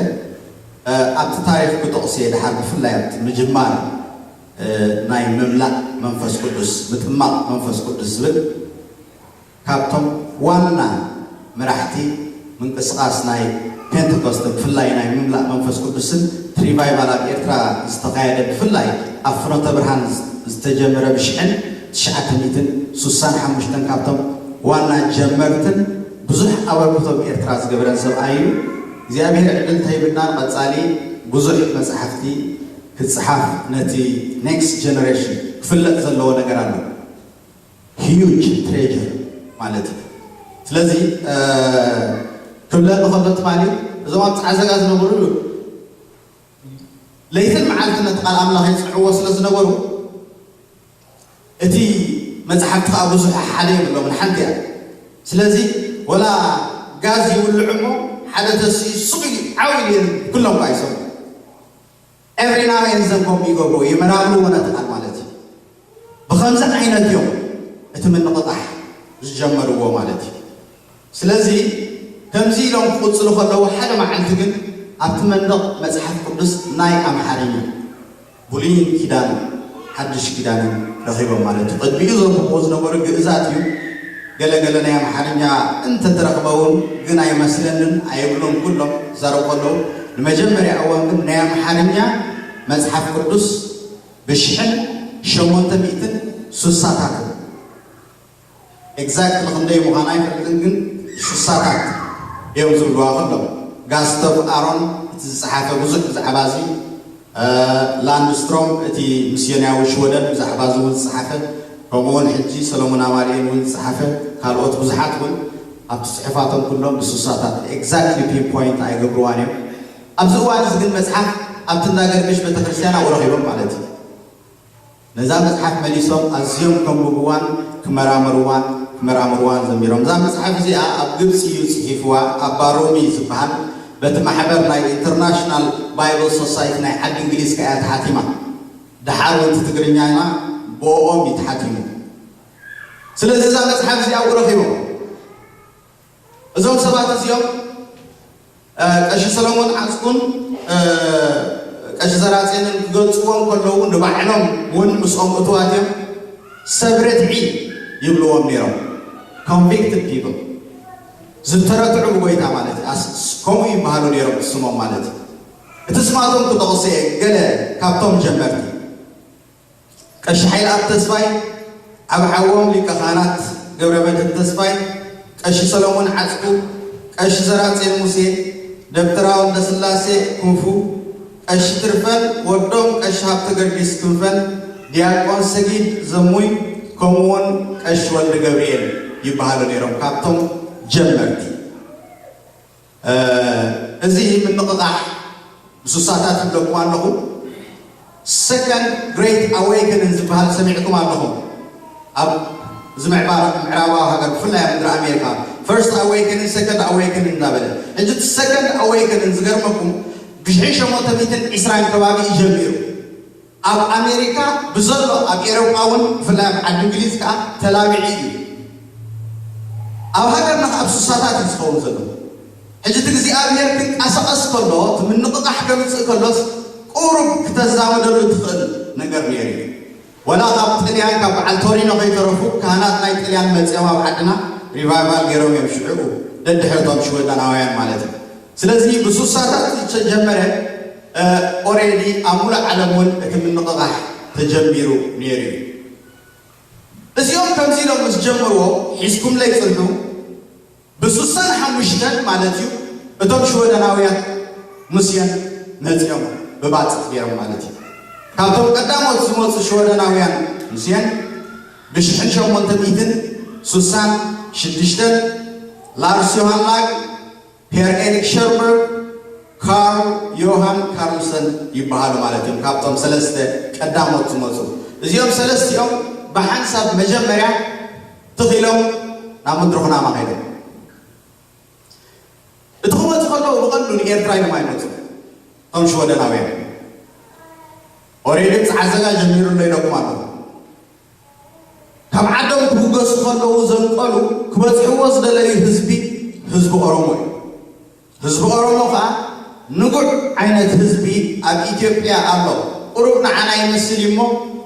ኣብቲ ታሪኽ ክጠቕሶ እየ። ድሓር ብፍላይ ኣብቲ ምጅማር ናይ ምምላእ መንፈስ ቅዱስ ምጥማቕ መንፈስ ቅዱስ ዝብል ካብቶም ዋና መራሕቲ ምንቅስቃስ ናይ ፔንተኮስተ ብፍላይ ናይ ምምላእ መንፈስ ቅዱስን እቲ ሪቫይቫል ኣብ ኤርትራ ዝተኻየደ ብፍላይ ኣብ ፍኖተ ብርሃን ዝተጀመረ ብሽሕን ትሽዓተ ሚእትን ስሳን ሓሙሽተን ካብቶም ዋና ጀመርትን ብዙሕ ኣበርክቶ ኣብ ኤርትራ ዝገበረን ሰብኣይ እዩ። እግዚኣብሔር ዕድል እንተሂብና ንቐጻሊ ብዙሕ መጽሓፍቲ ክጽሓፍ ነቲ ኔክስት ጀነሬሽን ክፍለጥ ዘለዎ ነገር ኣሎ። ሂዩጅ ትሬጀር ማለት እዩ። ስለዚ ክብለኒ ከሎ ትማሊ እዞም ኣብ ጻዕዘጋ ዝነበሩ ለይትን መዓልትን ነቲ ቃል ኣምላኽ ይጽዕዎ ስለ ዝነበሩ እቲ መጽሓፍቲ ከዓ ብዙሕ ሓደ የብሎምን ሓንቲ እያ። ስለዚ ወላ ጋዝ ይውልዑ እሞ ሓደ ተስዩ ሱቕ ኢሉ ዓው ኢሉ የንብብ። ኩሎም ከዓ ይሰምዑ። ኤቭሪ ናው ኤንድ ዘን ኮም ይገብሩ ይመራምርዎ ነቲ ቃል ማለት እዩ። ብኸምዚ ዓይነት እዮም እቲ ምንቕቓሕ ዝጀመርዎ ማለት እዩ። ስለዚ ከምዚ ኢሎም ክቕጽሉ ከለዉ ሓደ መዓልቲ ግን ኣብቲ መንደቕ መጽሓፍ ቅዱስ ናይ ኣምሓርኛ ብሉይን ኪዳን ሓድሽ ኪዳንን ረኺቦም ማለት እዩ። ቅድሚኡ ዘንብብዎ ዝነበሩ ግእዛት እዩ። ገለ ገለ ናይ ኣምሓርኛ እንተተረኽበ እውን ግን ኣይመስለንን ኣይብሉን ኩሎም ክዛረቡ ከለዉ ንመጀመርያ እዋን ግን ናይ ኣምሓርኛ መጽሓፍ ቅዱስ ብሽሕን ሸሞንተ ሚእትን ሱሳታትን ኤግዛክትሊ ክንደይ ምዃና ኣይፈልጥን ግን ሱሳታት እዮም ዝብልዋ ከሎም ጋስተፍ ኣሮን እቲ ዝጸሓፈ ብዙሕ ብዛዕባ እዚ ላንድስትሮም እቲ ምስዮናዊ ሽወደን ብዛዕባ እዚ እውን ዝጸሓፈ ከምኡውን ሕጂ ሰሎሞን ኣማልኤል እውን ዝጸሓፈ ካልኦት ብዙሓት እውን ኣብቲ ጽሑፋቶም ኩሎም ብሱሳታት ኤግዛክትሊ ፒንፖይንት ኣይገብርዋን እዮም ኣብዚ እዋን እዚ ግን መጽሓፍ ኣብቲ እንዳገርግሽ ቤተክርስትያን ኣብኡ ረኺቦም ማለት እዩ ነዛ መጽሓፍ መሊሶም ኣዝዮም ከንብብዋን ክመራመርዋን ክመራመርዋን ዘሚሮም እዛ መጽሓፍ እዚኣ ኣብ ግብፂ እዩ ፅሒፍዋ ኣባ ሮሚ ዝበሃል በቲ ማሕበር ናይ ኢንተርናሽናል ባይብል ሶሳይቲ ናይ ዓዲ እንግሊዝ ከያ ተሓቲማ ደሓር ወንቲ ትግርኛና ብኦም እዩ ተሓቲሙ ስለዚ እዛ መጽሓፍ እዚኣ ኣብኡ ረኺቦም እዞም ሰባት እዚኦም ቀሺ ሰሎሞን ዓፅቁን ቀሺ ዘራፅንን ክገልፅዎም ከለዉ ንባዕሎም እውን ምስኦም እትዋት እዮም ሰብ ርትዒ ይብልዎም ነይሮም convicted people ዝተረትዑ ብጎይታ ማለት እዩ ከምኡ ይበሃሉ ነይሮም ስሞም ማለት እዩ እቲ ስማቶም ክጠቕሶ እየ ገለ ካብቶም ጀመርቲ ቀሺ ሓይልኣብ ተስፋይ፣ ዓቢ ሓዎም ሊቀ ካህናት ገብረመድህን ተስፋይ፣ ቀሺ ሰሎሞን ዓጽቁ፣ ቀሺ ዘራጽዮን ሙሴ፣ ደብተራ ወልደስላሴ ክንፉ፣ ቀሺ ትርፈን ወዶም ቀሺ ሃብተገርጊስ ክንፈን፣ ዲያቆን ሰጊድ ዘሙይ ከምኡውን ቀሺ ወልደገብርኤል ይበሃሉ ነይሮም ካብቶም ጀመርቲ። እዚ ምንቕቓሕ ንሱሳታት ይብለኩም ኣለኹ። ሰከንድ ግሬት ኣዌይከንን ዝበሃል ሰሚዕኩም ኣለኹም። ኣብ እዚ ምዕባር ምዕራባዊ ሃገር ብፍላይ ኣብ ምድሪ ኣሜሪካ ፈርስት ኣዌይከንን ሰከንድ ኣዌይከንን እንዳበለ ሕጂ እቲ ሰከንድ ኣዌይከንን ዝገርመኩም ብሽሕን ሸሞንተ ሚእትን ዕስራን ከባቢ እዩ ጀሚሩ። ኣብ ኣሜሪካ ብዘሎ ኣብ ኤሮጳ እውን ብፍላይ ኣብ ዓዲ እንግሊዝ ከዓ ተላቢዒ እዩ ኣብ ሃገርና ከዓ ብሱሳታት እዩ ዝኸውን ዘሎ ሕጂ እቲ እግዚኣብሔር ክንቀሳቐስ ከሎ እቲ ምንቕቓሕ ከምፅእ ከሎስ ቁሩብ ክተዛመደሉ ትኽእል ነገር ነይሩ እዩ ወላ ካብ ጥልያን ካብ በዓል ቶሪኖ ከይተረፉ ካህናት ናይ ጥልያን መፅኦም ኣብ ዓድና ሪቫይቫል ገይሮም እዮም ሽዑ ደድሕርቶም ሽወዳናውያን ማለት እዩ ስለዚ ብሱሳታት ዝተጀመረ ኦሬዲ ኣብ ሙሉእ ዓለም እውን እቲ ምንቕቓሕ ተጀሚሩ ነይሩ እዩ። እዚኦም ከምዚ ኢሎም ምስ ጀመርዎ ሒዝኩምለይ ፅንሑ ብሱሳን ሓሙሽተን ማለት እዩ እቶም ሽወደናውያን ሙስየን መፂኦም ብባፅዕ ገይሮም ማለት እዩ። ካብቶም ቀዳሞት ዝመፁ ሽወደናውያን ሙስየን ብሽሕን ሸሞንተ ሚእትን ሱሳን ሽዱሽተን ላርስ ዮሃን ላግ ፒየር ኤሪክ ሸርበርግ፣ ካርል ዮሃን ካርልሰን ይበሃሉ ማለት እዮም። ካብቶም ሰለስተ ቀዳሞት ዝመፁ እዚኦም ሰለስቲኦም ብሓንሳብ መጀመርያ ትኺሎም ናብ ምድሪ ኩናማ ከይዶም። እቲ ክመፁ ከለዉ ብቐንዱ ንኤርትራ ኢሎም ኣይመፁ። እቶም ሽወደናውያን ኦሬዲ ብፃዓ ዘጋ ጀሚሩ ኣሎ ኢለኩም ኣለኹ። ካብ ዓዶም ክብገሱ ከለዉ ዘንቀሉ ክበፅሕዎ ዝደለዩ ህዝቢ ህዝቢ ኦሮሞ እዩ። ህዝቢ ኦሮሞ ከዓ ንጉዕ ዓይነት ህዝቢ ኣብ ኢትዮጵያ ኣሎ። ቁሩብ ንዓና ይመስል እዩ እሞ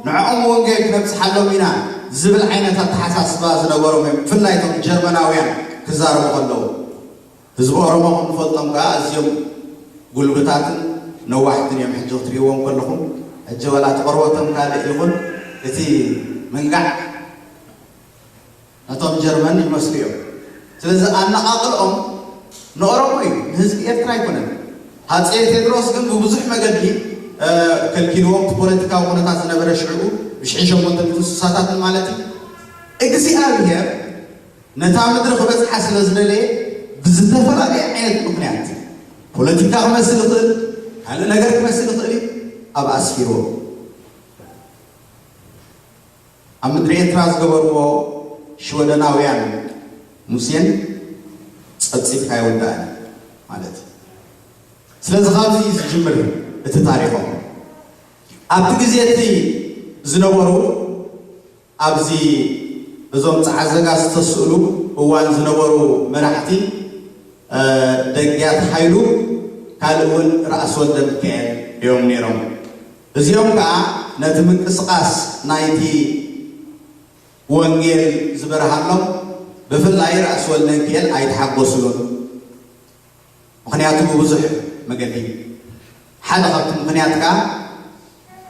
ንዕኦም ወንጌል ክነብፅሓሎም ኢና ዝብል ዓይነት ኣተሓሳስባ ዝነበሮም እዮም። ብፍላይ እቶም ጀርመናውያን ክዛረቡ ከለዉ ህዝቢ ኦሮሞ ከም ንፈልጦም ከዓ ኣዝዮም ጉልብታትን ነዋሕትን እዮም ሕጂ ክትሪእዎም ከለኹም ሕጂ ወላ እቲ ቆርበቶም ካልእ ይኹን እቲ ምንጋዕ ነቶም ጀርመን ይመስሉ እዮም። ስለዚ ኣነቓቕልኦም ንኦሮሞ እዩ፣ ንህዝቢ ኤርትራ ኣይኮነን። ሃፀይ ቴድሮስ ግን ብብዙሕ መገዲ ከልኪልዎም፣ እቲ ፖለቲካዊ ኩነታት ዝነበረ ሽዕኡ ብሽሕን ሸሞንተ ሚእትን ስሳታትን ማለት እዩ። እግዚኣብሔር ነታ ምድሪ ክበፅሓ ስለ ዝደለየ ብዝተፈላለየ ዓይነት ምክንያት፣ ፖለቲካ ክመስል ይኽእል፣ ካልእ ነገር ክመስል ይኽእል እዩ፣ ኣብ ኣስፊርዎ። ኣብ ምድሪ ኤርትራ ዝገበርዎ ሽወደናውያን ሙሴን ጸብጺብካ ኣይወዳእን ማለት እዩ። ስለዚ ካብዚ እዩ ዝጅምር እቲ ታሪኾም። ኣብቲ ግዜ እቲ ዝነበሩ ኣብዚ እዞም ጸዓዘጋ ዝተስእሉ እዋን ዝነበሩ መራሕቲ ደግያት ሓይሉ ካልእ እውን ራእሲ ወልደ ሚካኤል እዮም ነይሮም። እዚኦም ከዓ ነቲ ምንቅስቃስ ናይቲ ወንጌል ዝበርሃሎም ብፍላይ ራእሲ ወልደ ሚካኤል ኣይተሓጎስሉን። ምክንያቱ ብብዙሕ መገዲ ሓደ ካብቲ ምክንያት ከዓ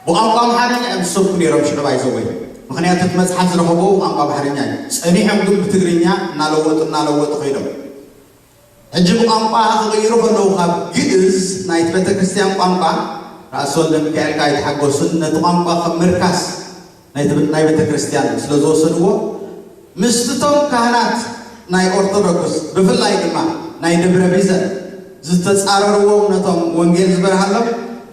ብቋንቋ ኣምሓርኛ እዮም ዝሰብኩ ነይሮም ሽዑ ባይዘወይ። ምክንያቱ እቲ መፅሓፍ ዝረኸብዎ ብቋንቋ ኣምሓርኛ እዩ። ፀኒሖም ግን ብትግርኛ እናለወጡ እናለወጡ ከይዶም ሕጂ ብቋንቋ ክቕይሩ ከለዉ ካብ ግእዝ ናይቲ ቤተክርስትያን ቋንቋ ራእሲ ወልደ ሚካኤል ከዓ ኣይተሓጎሱን። ነቲ ቋንቋ ከም ምርካስ ናይ ቤተ ክርስቲያን ስለ ዝወሰድዎ ምስቲ ቶም ካህናት ናይ ኦርቶዶክስ ብፍላይ ድማ ናይ ደብረ ቢዘን ዝተፃረርዎም ነቶም ወንጌል ዝበርሃሎም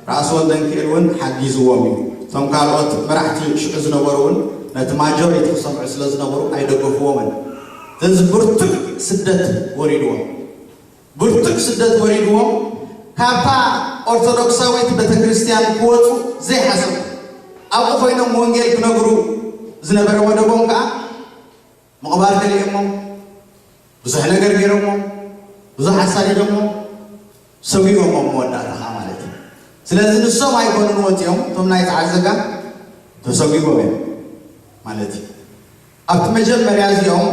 ራእሲ ወልደ ሚካኤል እውን ሓጊዝዎም እዩ። እቶም ካልኦት መራሕቲ ሽዑ ዝነበሩ እውን ነቲ ማጆሪቲ ክሰምዑ ስለ ዝነበሩ ኣይደገፍዎምን። ስለዚ ብርቱዕ ስደት ወሪድዎም። ብርቱዕ ስደት ወሪድዎም ካብታ ኦርቶዶክሳዊት ቤተክርስትያን ክወፁ ዘይሓሰቡ ኣብኡ ኮይኖም ወንጌል ክነግሩ ዝነበረ መደቦም ከዓ ምቕባር ከሊኦሞም ብዙሕ ነገር ገይሮሞም ብዙሕ ኣሳዲዶሞም ሰጒጎሞም መወዳእታ ከዓ ማለት እዩ። ስለዚ ንሶም ኣይኮኑን ወፂኦም እቶም ናይ ፃዓዘጋ ተሰጒጎም እዮም ማለት እዩ። ኣብቲ መጀመርያ እዚኦም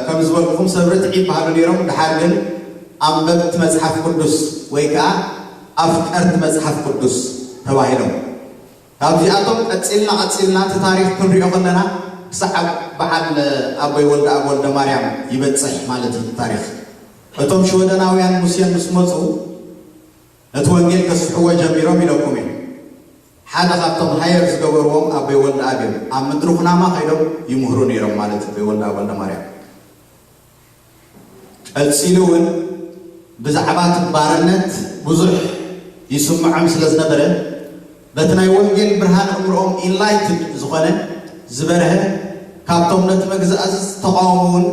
ከም ዝበልኩኹም ሰብ ርትዒ ይበሃሉ ነይሮም። ድሓር ግን ኣንበብቲ መፅሓፍ ቅዱስ ወይ ከዓ ኣፍቀርቲ መፅሓፍ ቅዱስ ተባሂሎም። ካብዚኣቶም ቀፂልና ቀፂልና እቲ ታሪኽ ክንሪኦ ከለና ክሳዕ በዓል ኣቦይ ወልደኣብ ወልደ ማርያም ይበፅሕ ማለት እዩ ታሪኽ። እቶም ሽወደናውያን ሙሴን ምስ መፁ ነቲ ወንጌል ከስፍሕዎ ጀሚሮም ኢለኩም እየ። ሓደ ካብቶም ሃየር ዝገበርዎም ኣቦይ ወልደኣብ እዮም። ኣብ ምድሪ ኩናማ ከይዶም ይምህሩ ነይሮም ማለት ኣቦይ ወልደኣብ ወልደ ማርያም። ቀፂሉ እውን ብዛዕባ እቲ ባርነት ብዙሕ ይስምዖም ስለ ዝነበረ በቲ ናይ ወንጌል ብርሃን እምርኦም ኢንላይትድ ዝኾነ ዝበርሀ ካብቶም ነቲ መግዛእዚ ዝተቃወሙ እውን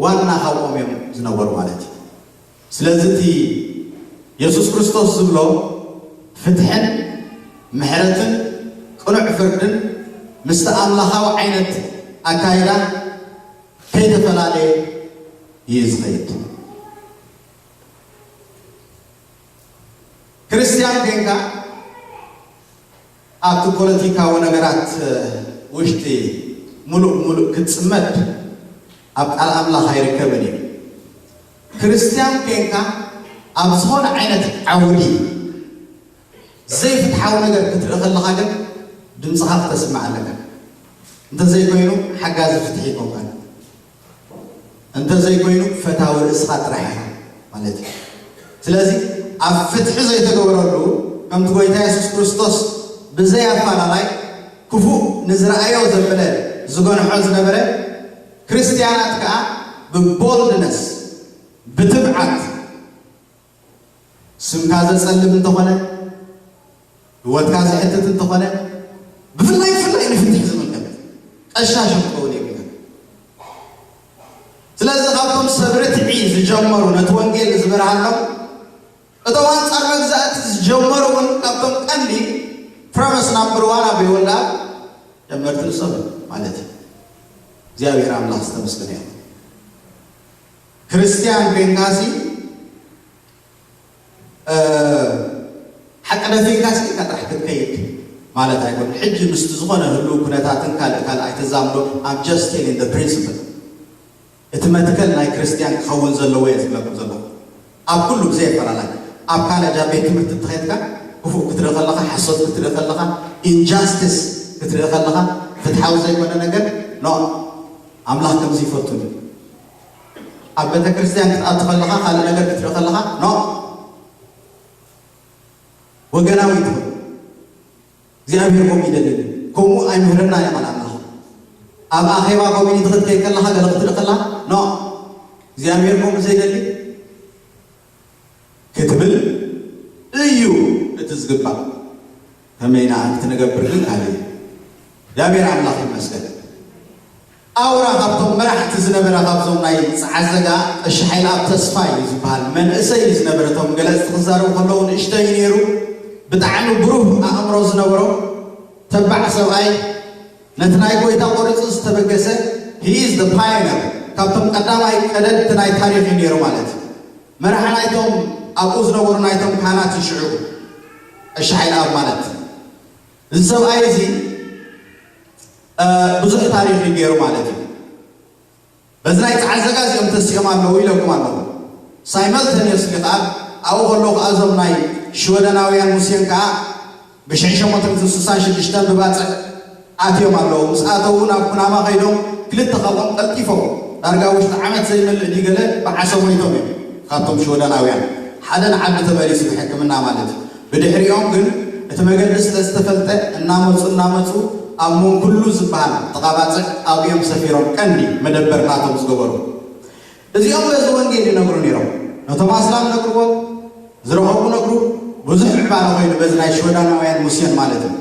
ዋና ካብኦም እዮም ዝነበሩ ማለት እዩ። ስለዚ እቲ የሱስ ክርስቶስ ዝብሎ ፍትሕን ምሕረትን ቅኑዕ ፍርድን ምስቲ ኣምላኻዊ ዓይነት ኣካይዳ ከይተፈላለየ እዩ ዝኸይድ። ክርስትያን ኮንካ ኣብቲ ፖለቲካዊ ነገራት ውሽጢ ሙሉእ ሙሉእ ክትፅመድ ኣብ ቃል ኣምላኽ ኣይርከብን እዩ። ክርስትያን ኮንካ ኣብ ዝኾነ ዓይነት ዓውዲ ዘይፍትሓዊ ነገር ክትርኢ ከለኻ ግን ድምፅኻ ክተስምዕ ኣለካ። እንተዘይኮይኑ ሓጋዚ ፍትሒ ኣይኮንካን። እንተዘይኮይኑ ፈታዊ ርእስኻ ጥራሕ ኢኻ ማለት እዩ። ስለዚ ኣብ ፍትሒ ዘይተገበረሉ ከምቲ ጎይታ የሱስ ክርስቶስ ብዘይ ኣፋላላይ ክፉእ ንዝረኣዮ ዘበለ ዝገንሖ ዝነበረ ክርስትያናት ከዓ ብቦልድነስ ብትብዓት ስምካ ዘጸልም እንተኾነ፣ ህይወትካ ዘሕትት እንተኾነ፣ ብፍላይ ብፍላይ ንፍትሒ ዝምልከት ቀሻሽ ክኸውን የብልካ። ስለዚ ካብቶም ሰብ ርትዒ ዝጀመሩ ነቲ ወንጌል ዝበርሃሎም እቶም ኣንጻር መግዛእቲ ዝጀመሩ እውን ካብቶም ቀንዲ ፕረመስ ናምበር ዋን ኣበይ ወልዳ ጀመርቲ ንሶም ማለት እዩ። እግዚኣብሔር ኣምላኽ ዝተመስገነ ይኹን። ክርስትያን ኮይንካሲ ሓቂ ደፊእካሲ ኢልካ ጥራሕ ክትከይድ ማለት ኣይኮን። ሕጂ ምስቲ ዝኾነ ህልው ኩነታትን ካልእ ካልእ ኣይተዛምዶ። I'm just telling the principle። እቲ መትከል ናይ ክርስትያን ክኸውን ዘለዎ እየ ዝብለኩም ዘለኹ። ኣብ ኩሉ ብዘይ ኣፈላላይ ኣብ ካለጅ ኣብ ቤት ትምህርቲ እንተኸድካ ክፉእ ክትርኢ ከለኻ ሓሶት ክትርኢ ከለኻ ኢንጃስቲስ ክትርኢ ከለኻ ፍትሓዊ ዘይኮነ ነገር ኖ ኣምላኽ ከምዚ ይፈቱን እዩ። ኣብ ቤተ ክርስቲያን ክትኣቱ ከለኻ፣ ካልእ ነገር ክትርኢ ከለኻ፣ ኖ፣ ወገናዊ ትኹን። እግዚኣብሔር ከምኡ ይደልን። ከምኡ ኣይምህረና እዩ ቃል ኣምላኽ። ኣብ ኣኼባ ኮሚኒቲ ክትከይ ከለኻ፣ ገለ ክትርኢ ከለኻ፣ ኖ፣ እግዚኣብሔር ከምኡ ዘይደሊ ክትብል እዩ እቲ ዝግባእ። ከመይና ክትንገብር ግን ካልእ እዩ። እግዚኣብሔር ኣምላኽ ይመስገን። ኣውራ ካብቶም መራሕቲ ዝነበረ፣ ካብዞም ናይ ጸዓዘጋ፣ ቀሺ ሓይለኣብ ተስፋ እዩ ዝበሃል፣ መንእሰይ እዩ ዝነበረ። እቶም ገለጽቲ ክዛረቡ ከለዉ ንእሽተይ እዩ ነይሩ። ብጣዕሚ ብሩህ ኣእምሮ ዝነበሮ ተባዕ ሰብኣይ፣ ነቲ ናይ ጎይታ ቆሪጹ ዝተበገሰ፣ he is the pioneer፣ ካብቶም ቀዳማይ ቀደድቲ ናይ ታሪኽ እዩ ነይሩ ማለት እዩ። መራሒ ናይቶም ኣብኡ ዝነበሩ ናይቶም ካህናት እዩ ሽዑ፣ ቀሺ ሓይለኣብ ማለት። እዚ ሰብኣይ እዚ እ፣ ብዙሕ ታሪኽ እዩ ገይሩ ማለት እዩ። በዚ ናይ ጸዓዘጋ እዚኦም ተሲኦም ኣለዉ ኢለኩም ኣለኹ። ሳይመልተኒየስሊ ከኣ ኣብኡ ከለዉ ከኣ እዞም ናይ ሽወደናውያን ሙስየን ከኣ ብሽሕ ሸሞንተ ሚእትን ስሳን ሽዱሽተን ብባጽዕ ኣትዮም ኣለዉ። ምስ ኣተዉ ናብ ኩናማ ከይዶም ክልተ ካብኦም ቀልጢፎም ዳርጋ ውሽጢ ዓመት ዘይመልእ ድዩ ገለ ብዓሶ ሞይቶም እዮም። ካብቶም ሽወደናውያን ሓደ ንዓዲ ተመሊሱ ብሕክምና ማለት እዩ። ብድሕሪኦም ግን እቲ መገዲ ስለ ዝተፈልጠ እናመጹ እናመጹ ኣብ መንኩሉ ዝበሃል ተቓባጽዕ ኣብኡ እዮም ሰፊሮም ቀንዲ መደበር ናቶም ዝገበሩ። እዚኦም በዚ ወንጌል ይነግሩ ነይሮም። ነቶም ኣስላም ነግርዎም፣ ዝረኸቡ ነግሩ፣ ብዙሕ ምዕባለ ኮይኑ በዚ ናይ ሽወዳናውያን ሙስዮን ማለት እዩ።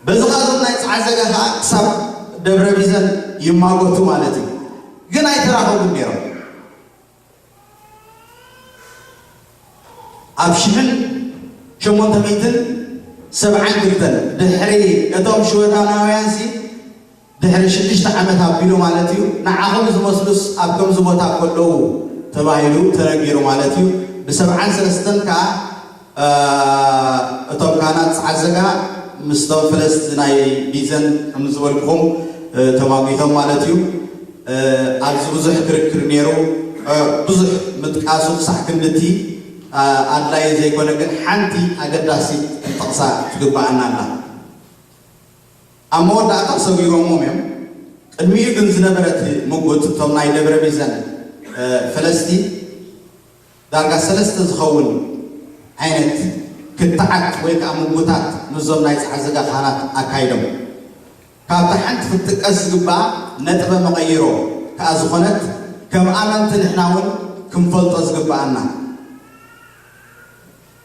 በዚ ኸኣ እዞም ናይ ጸዓዘጋ ኸኣ ክሳብ ደብረ ቢዘን ይማጎቱ ማለት እዩ። ግን ኣይተራኸቡን ነይሮም። ኣብ ሽሕን ሸሞንተ ሚእትን ሰብዓን ክልተን ድሕሪ እቶም ሽወዳናውያንሲ ድሕሪ ሽዱሽተ ዓመት ኣቢሉ ማለት እዩ፣ ንዓኹም ዝመስሉስ ኣብ ከምዚ ቦታ ከለዉ ተባሂሉ ተነጊሩ ማለት እዩ። ብሰብዓን ሰለስተን ከኣ፣ እ፣ እቶም ካህናት ጸዓዘጋ ምስቶም ፈለስቲ ናይ ቢዘን ከም ዝበልኩኹም፣ እ፣ ተማጒቶም ማለት እዩ። እ፣ ኣብዚ ብዙሕ ክርክር ነይሩ። እ፣ ብዙሕ ምጥቃሱ ክሳዕ ክንድቲ፣ እ፣ ኣድላዪ ዘይኮነ፣ ግን ሓንቲ ኣገዳሲት ክንጠቕሳ ትግብኣና ኣላ። ኣብ መወዳእታ ሰጒጎሞም እዮም። ቅድሚኡ ግን ዝነበረ እቲ ምጉት፣ እቶም ናይ ደብረ ቢዘን፣ እ፣ ፈለስቲ ዳርጋ ሰለስተ ዝኸውን ዓይነት ክትዓት ወይ ከዓ ምጉታት ምስዞም ናይ ጸዓዘጋ ካህናት ኣካይዶም። ካብታ ሓንቲ ክትጥቀስ ዝግብኣ ነጥበ መቐይሮ ከኣ ዝኾነት ከም ኣመንቲ ንሕና እውን ክንፈልጦ ዝግብኣና።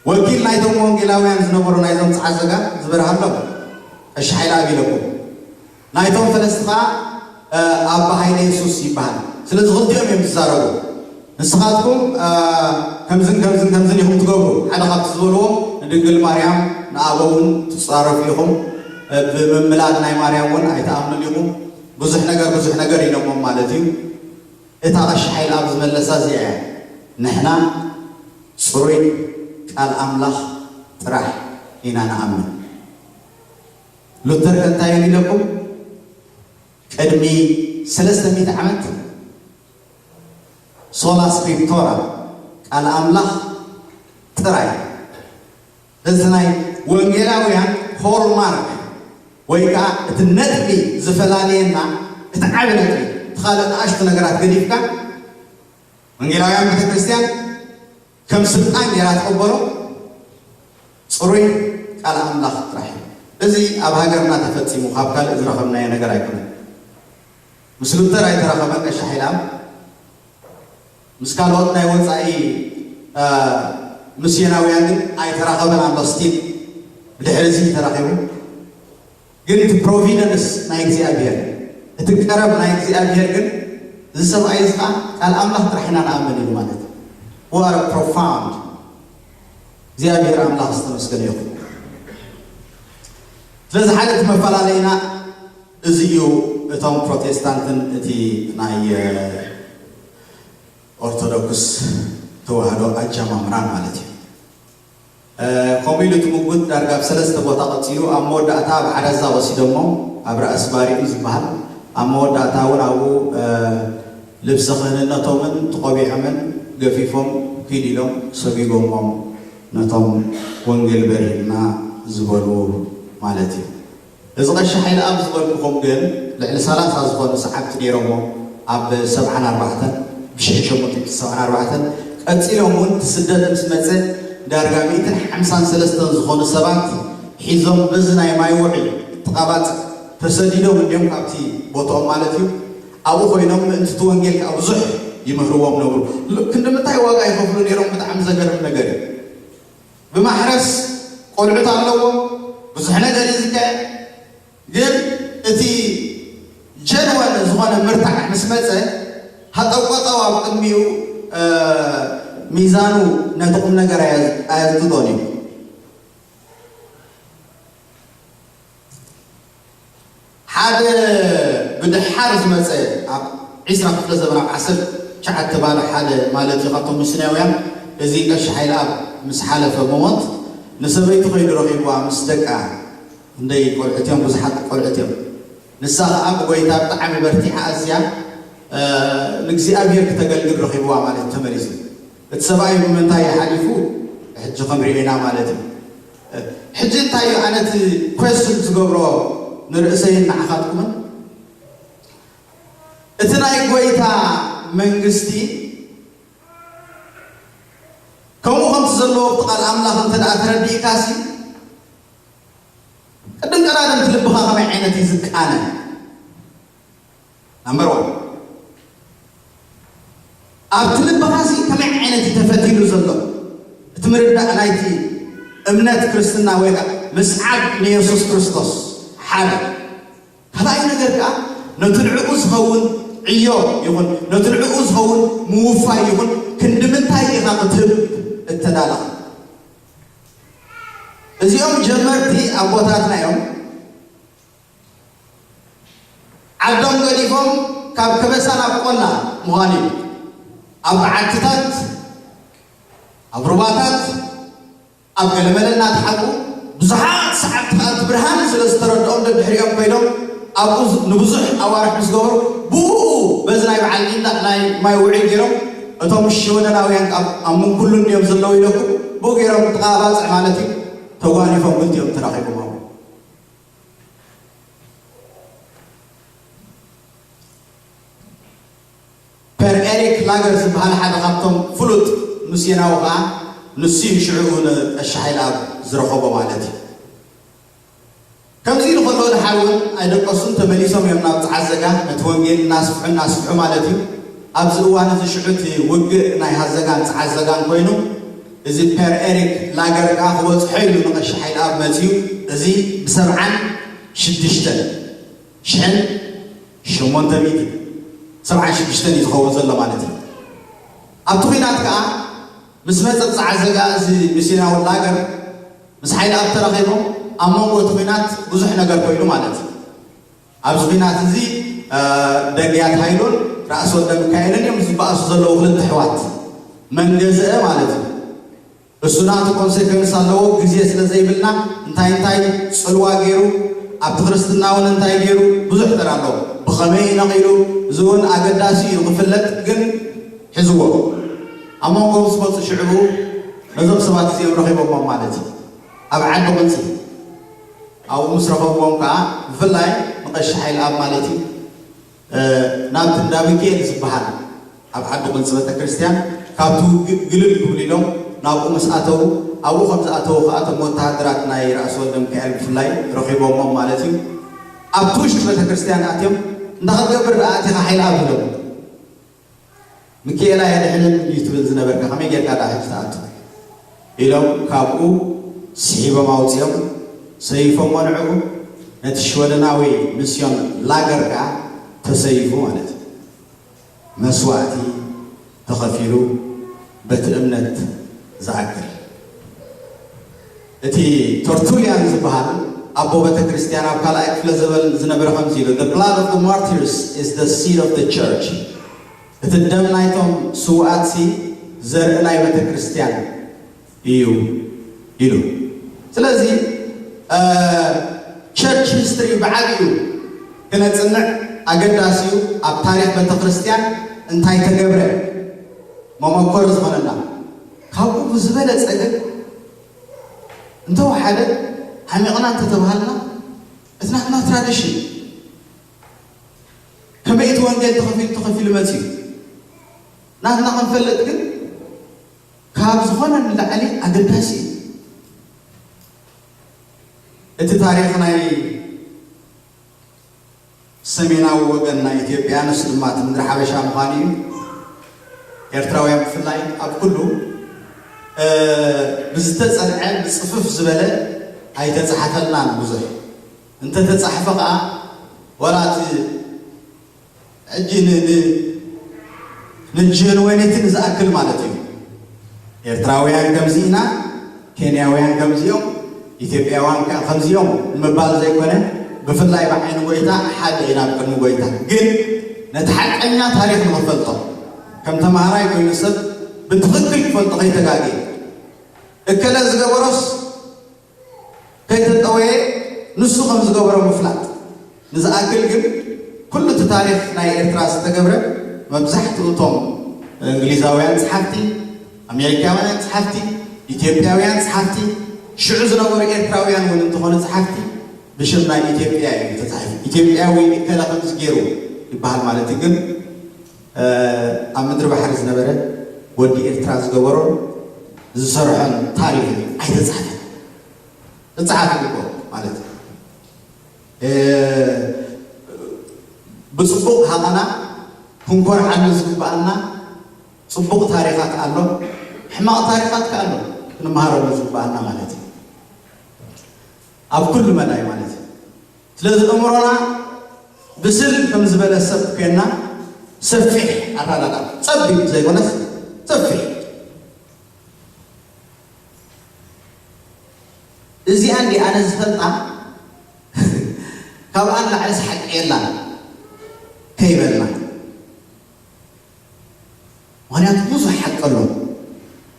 ወኪል ናይቶም ወንጌላውያን ዝነበሩ ናይዞም ጸዓዘጋ ዝበርሃሎም ቀሺ ሓይለኣብ ኢለኩም። ናይቶም ፈለስቲ ኸኣ፣ እ፣ ኣባ ሃይለ የሱስ ይበሃል። ስለዚ ክልቲኦም እዮም ዝዛረቡ። ንስኻትኩም፣ እ፣ ከምዝን ከምዝን ከምዝን ኢኹም ትገብሩ። ሓደ ካብቲ ዝበልዎም ንድንግል ማርያም ንኣበው እውን ትጻረፉ ኢኹም። እ፣ ብምምላድ ናይ ማርያም እውን ኣይትኣምኑን ኢኹም። ብዙሕ ነገር፣ ብዙሕ ነገር ኢሎሞም ማለት እዩ። እታ ቀሺ ሓይለኣብ ዝመለሳ እዚኣ እያ። ንሕና ጽሩይ ቃል ኣምላኽ ጥራሕ ኢና ንኣምን። ሉተር ከ እንታይ ኢሉ ኢለኩም? ቅድሚ ሰለስተ ሚእቲ ዓመት ሶላ ስክሪፕቶራ፣ ቃል ኣምላኽ ጥራይ። እዚ ናይ ወንጌላውያን ሆልማርክ ወይ ከዓ እቲ ነጥቢ ዝፈላልየና፣ እቲ ዓቢ ነጥቢ፣ እቲ ካልእ ንኣሽቱ ነገራት ገዲፍካ፣ ወንጌላውያን ቤተክርስትያን ከም ስልጣን ጌራ ትቕበሎ ጽሩይ ቃል ኣምላኽ ጥራሕ እዩ። እዚ ኣብ ሃገርና ተፈጺሙ፣ ካብ ካልእ ዝረኸብናዮ ነገር ኣይኮነን። ምስ ሉተር ኣይተራኸበን ቀሺ ሓይለኣብ፣ ምስ ካልኦት ናይ ወጻኢ፣ እ፣ ምስዮናውያን ግን ኣይተራኸበን ኣሎ። ስቲል ብድሕሪ እዚ ተራኺቡ። ግን እቲ ፕሮቪደንስ ናይ እግዚኣብሔር፣ እቲ ቀረብ ናይ እግዚኣብሔር ግን፣ እዚ ሰብኣይ እዚ ኸዓ ቃል ኣምላኽ ጥራሕ ኢና ንኣምን ኢሉ ማለት እዩ። What a profound። እግዚኣብሔር ኣምላኽ ዝተመስገነ ይኹን። ስለዚ ሓደ እቲ መፈላለይና እዚ እዩ። እቶም ፕሮቴስታንትን እቲ ናይ፣ እ፣ ኦርቶዶክስ ተዋህዶ ኣጀማምራን ማለት እዩ። እ፣ ከምኡ ኢሉ እቲ ምጉት ዳርጋ ኣብ ሰለስተ ቦታ ቀጺሉ፣ ኣብ መወዳእታ ኣብ ዓረዛ ወሲዶሞ፣ ኣብ ራእሲ ባሪኡ ዝበሃል፣ ኣብ መወዳእታ እውን ኣብኡ፣ እ፣ ልብሰ ክህንነቶምን ተቖቢዖምን ገፊፎም ኪድ ኢሎም ሰጒጎሞም፣ ነቶም ወንጌል በሪህና ዝበሉ ማለት እዩ። እዚ ቀሺ ሓይለኣብ ዝበልኩኹም ግን ልዕሊ ሰላሳ ዝኾኑ ሰዓብቲ ነይሮሞ። ኣብ ሰብዓን ኣርባዕተን፣ ብሽሕን ሸሞንተ ሚእትን ሰብዓን ኣርባዕተን ቀጺሎም እውን እቲ ስደት ምስ መጸ ዳርጋ ሚእትን ሓምሳን ሰለስተን ዝኾኑ ሰባት ሒዞም በዚ ናይ ማይ ውዒ ጥቓባጽ ተሰዲዶም እንዲዮም ካብቲ ቦታኦም ማለት እዩ። ኣብኡ ኮይኖም ምእንቲ እቲ ወንጌል ከዓ ብዙሕ ይምህርዎም ነብሩ። ክንዲ ምንታይ ዋጋ ይኸፍሉ ነይሮም? ብጣዕሚ ዘገርም ነገር እዩ። ብማሕረስ ቆልዑት ኣለዎም፣ ብዙሕ ነገር እዩ ዝካየድ። ግን እቲ ጀንወን ዝኾነ ምርታዕ ምስ መጸ ሃጠቆጠው ኣብ ቅድሚኡ ሚዛኑ ነቲ ቁም ነገር ኣየዝግጦን እዩ። ሓደ ብድሓር ዝመጸ ኣብ ዒስራ ክፍለ ዘበን ኣብ ዓሰርተ ትሽዓተ ባዶ ሓደ ማለት እዩ ካብቶም ሚስናውያን እዚ ቀሺ ሓይለ ኣብ ምስ ሓለፈ ብሞት ንሰበይቲ ኮይዱ ረኺብዋ ምስ ደቃ እንደይ ቆልዑት እዮም ብዙሓት ቆልዑት እዮም ንሳ ኸዓ ብጎይታ ብጣዕሚ በርቲዓ ኣዝያ ንእግዚኣብሔር ክተገልግል ረኺብዋ ማለት ተመሊሱ እቲ ሰብኣይ ብምንታይ ሓሊፉ ሕጂ ክንሪኦ ኢና ማለት እዩ ሕጂ እንታይ እዩ ኣነ እቲ question ዝገብሮ ንርእሰይን ንዓኻትኩምን እቲ ናይ ጎይታ መንግስቲ ከምኡ ከምቲ ዘለዎ ብቲ ቃል ኣምላኽ እንተ ደኣ ተረዲእካሲ ቅድም ቀዳድም እቲ ልብኻ ከመይ ዓይነት እዩ ዝቃነ number one ኣብቲ ልብኻሲ ከመይ ዓይነት እዩ ተፈቲሉ ዘሎ እቲ ምርዳእ ናይቲ እምነት ክርስትና ወይ ከዓ ምስዓብ ንየሱስ ክርስቶስ ሓደ ካልኣይ ነገር ከዓ ነቲ ንዕኡ ዝኸውን ዕዮ ይኹን ነቲ ንዕኡ ዝኸውን ምውፋይ ይኹን ክንዲ ምንታይ ኢኻ ክትህብ እተዳለኻ እዚኦም ጀመርቲ ኣቦታትና እዮም ዓዶም ገዲፎም ካብ ከበሳ ናብ ቆላ ምዃን እዩ ኣብ በዓትታት ኣብ ሩባታት ኣብ ገለመለ እናተሓቁ ብዙሓት ሰዓብቲ ከኣ እቲ ብርሃን ስለ ዝተረድኦም ደድሕሪኦም ኮይኖም ኣብኡ ንብዙሕ ኣዋርሕ ምስ ገበሩ ብኡ በዚ ናይ በዓል ዒንዳዕ ናይ ማይ ውዒ ገይሮም እቶም ሽወደናውያን ኣብ ምንኩሉ እንዲዮም ዘለዉ ኢለኩ ብኡ ገይሮም ተቓባጽዕ ማለት እዩ ተጓኒፎም ክልቲኦም ተራኺቦም ኣብኡ ፐር ኤሪክ ላገር ዝበሃል ሓደ ካብቶም ፍሉጥ ምስዮናዊ ኸዓ ንሱ እዩ ሽዑ ንቀሺ ሓይለኣብ ዝረኸቦ ማለት እዩ። ከምዚ ኢሉ ከሎ ድሓር እውን ኣይደቀሱን ተመሊሶም እዮም ናብ ጸዓዘጋ ነቲ ወንጌል እናስፍሑ እናስፍሑ ማለት እዩ። ኣብዚ እዋን እዚ ሽዑ እቲ ውግእ ናይ ሃዘጋን ጸዓዘጋን ኮይኑ እዚ ፐር ኤሪክ ላገር ከዓ ክበጽሖ ኢሉ ንቀሺ ሓይለኣብ መፅዩ እዚ ብሰብዓን ሽዱሽተን ሽሕን ሸሞንተ ሚእቲ ሰብዓን ሽዱሽተን እዩ ዝኸውን ዘሎ ማለት እዩ። ኣብቲ ኲናት ከዓ ምስ መፀ ብፃዓ ዘጋ እዚ ሚስዮናዊ ላገር ምስ ሓይሊ ኣብ ተረኺቦም ኣብ መንጎ እቲ ኲናት ብዙሕ ነገር ኮይኑ ማለት እዩ። ኣብዚ ኲናት እዚ ደግያት ሃይሎን ራእሲ ወልደ ሚካኤልን እዮም ዝበኣሱ ዘለዉ ክልተ ኣሕዋት መንገዝአ ማለት እዩ። እሱ ናቱ ኮንሴኮንስ ኣለዎ ግዜ ስለ ዘይብልና እንታይ እንታይ ፅልዋ ገይሩ ኣብቲ ክርስትና እውን እንታይ ገይሩ ብዙሕ ነገር ኣሎ ብኸመይ ነቒሉ እዚ እውን ኣገዳሲ እዩ ክፍለጥ ግን ሕዝዎ ኣብ መንጎ ምስ መፁ ሽዕቡ ነዞም ሰባት እዚኦም ረኺቦሞም ማለት እዩ ኣብ ዓዲ ቁንፂ ኣብኡ ምስ ረኸብዎም ከዓ ብፍላይ ንቐሺ ሓይሊ ኣብ ማለት እዩ ናብቲ እንዳ ሚካኤል ዝበሃል ኣብ ዓዲ ቁንፂ ቤተክርስትያን ካብቲ ውግእ ግልል ክብሉ ኢሎም ናብኡ ምስ ኣተዉ ኣብኡ ከም ዝኣተዉ ከዓ እቶም ወተሃደራት ናይ ራእሲ ወልደ ሚካኤል ብፍላይ ረኺቦሞም ማለት እዩ ኣብቲ ውሽጢ ቤተክርስትያን ኣትዮም እንታይ ክትገብር ደኣ ኣቲኻ ሓይሊ ኣብ ኢሎም ሚካኤል ኣየድሕንን እዩ ትብል ዝነበርካ ከመይ ጌርካ ደኣ ሕጂ ትኣቱ ኢሎም ካብኡ ስሒቦም ኣውፂኦም ሰይፎሞ ንዕኡ ነቲ ሽወደናዊ ምስዮን ላገር ከዓ ተሰይፉ ማለት እዩ መስዋእቲ ተኸፊሉ በቲ እምነት ዝኣክል እቲ ተርቱልያን ዝበሃል ኣቦ ቤተ ክርስቲያን ኣብ ካልኣይ ክፍለ ዘበን ዝነበረ ከምዚ ኢሉ the blood of the martyrs is the seed of the church እቲ ደም ናይቶም ስውኣትሲ ዘርኢ ናይ ቤተ ክርስቲያን እዩ ኢሉ ስለዚ ቸርች ሂስትሪ ብዓብኡ ክነፅንዕ ኣገዳሲ እዩ ኣብ ታሪክ ቤተ ክርስቲያን እንታይ ተገብረ መመኮሪ ዝኾነና ካብኡ ብዝበለፀ ግን እንተወሓደ ዓሚቕና እንተተባሃልና እቲ ናትና ትራዲሽን ከመይ እቲ ወንጌል ተኸፊሉ ተኸፊሉ መፅዩ። ናትና ክንፈልጥ ግን ካብ ዝኾነ ንላዕሊ ኣገዳሲ እዩ። እቲ ታሪኽ ናይ ሰሜናዊ ወገን ናይ ኢትዮጵያ፣ ንሱ ድማ እቲ ምድሪ ሓበሻ ምዃኑ እዩ። ኤርትራውያን ብፍላይ ኣብ ኩሉ፣ እ፣ ብዝተጸንዐ ብጽፍፍ ዝበለ ኣይተጻሕፈልናን ብዙሕ። እንተተጻሕፈ ከኣ ዋላ እቲ ሕጂ ን-፣ ን-፣ ንጀንወኔትን ዝኣክል ማለት እዩ። ኤርትራውያን ከምዚ ኢና፣ ኬንያውያን ከምዚኦም፣ ኢትዮጵያውያን ከኣ ከምዚኦም ንምባል ዘይኮነ፣ ብፍላይ ብዓይኒ ጎይታ ሓደ ኢና ኣብ ቅድሚ ጎይታ። ግን ነቲ ሓቀኛ ታሪኽ ንኽፈልጦ፣ ከም ተማሃራይ ኮይኑ ሰብ ብትኽክል ክፈልጦ ከይተጋግየ፣ እከለ ዝገበሮስ ከይተጠወየ ንሱ ከም ዝገበሮ ምፍላጥ። ንዝኣክል ግን ኩሉ እቲ ታሪኽ ናይ ኤርትራ ዝተገብረ፣ መብዛሕትኡ እቶም እንግሊዛውያን ጸሓፍቲ፣ ኣሜሪካውያን ጸሓፍቲ፣ ኢትዮጵያውያን ጸሓፍቲ፣ ሽዑ ዝነበሩ ኤርትራውያን እውን እንተኾኑ ጸሓፍቲ ብሽም ናይ ኢትዮጵያ እዩ ተጻሒፉ። ኢትዮጵያዊ እከለ ከምዚ ገይሩ ይበሃል ማለት እዩ። ግን፣ እ፣ ኣብ ምድሪ ባሕሪ ዝነበረ ወዲ ኤርትራ ዝገበሮን ዝሰርሖን ታሪኽ ኣይተጻሕፈን። ክጸሓፍ ይግብኦ ማለት እዩ። እ፣ ብጽቡቕ ሃቐና ክንኮርዓሉ ዝግብኣና ጽቡቕ ታሪኻት ኣሎ፣ ሕማቕ ታሪኻት ከኣ ኣሎ ክንመሃረሉ ዝግብኣና ማለት እዩ። ኣብ ኩሉ መዳይ ማለት እዩ። ስለዚ እምሮና ብስል ከም ዝበለ ሰብ ኮይና ሰፊሕ ኣረዳድኣ፣ ጸቢብ ዘይኮነስ ሰፊሕ። እዚኣ እንዲ ኣነ ዝፈልጣ፣ ካብኣ ንላዕሊ ሓቂ የላን ከይበልና። ምኽንያቱ ብዙሕ ሓቂ ኣሎ።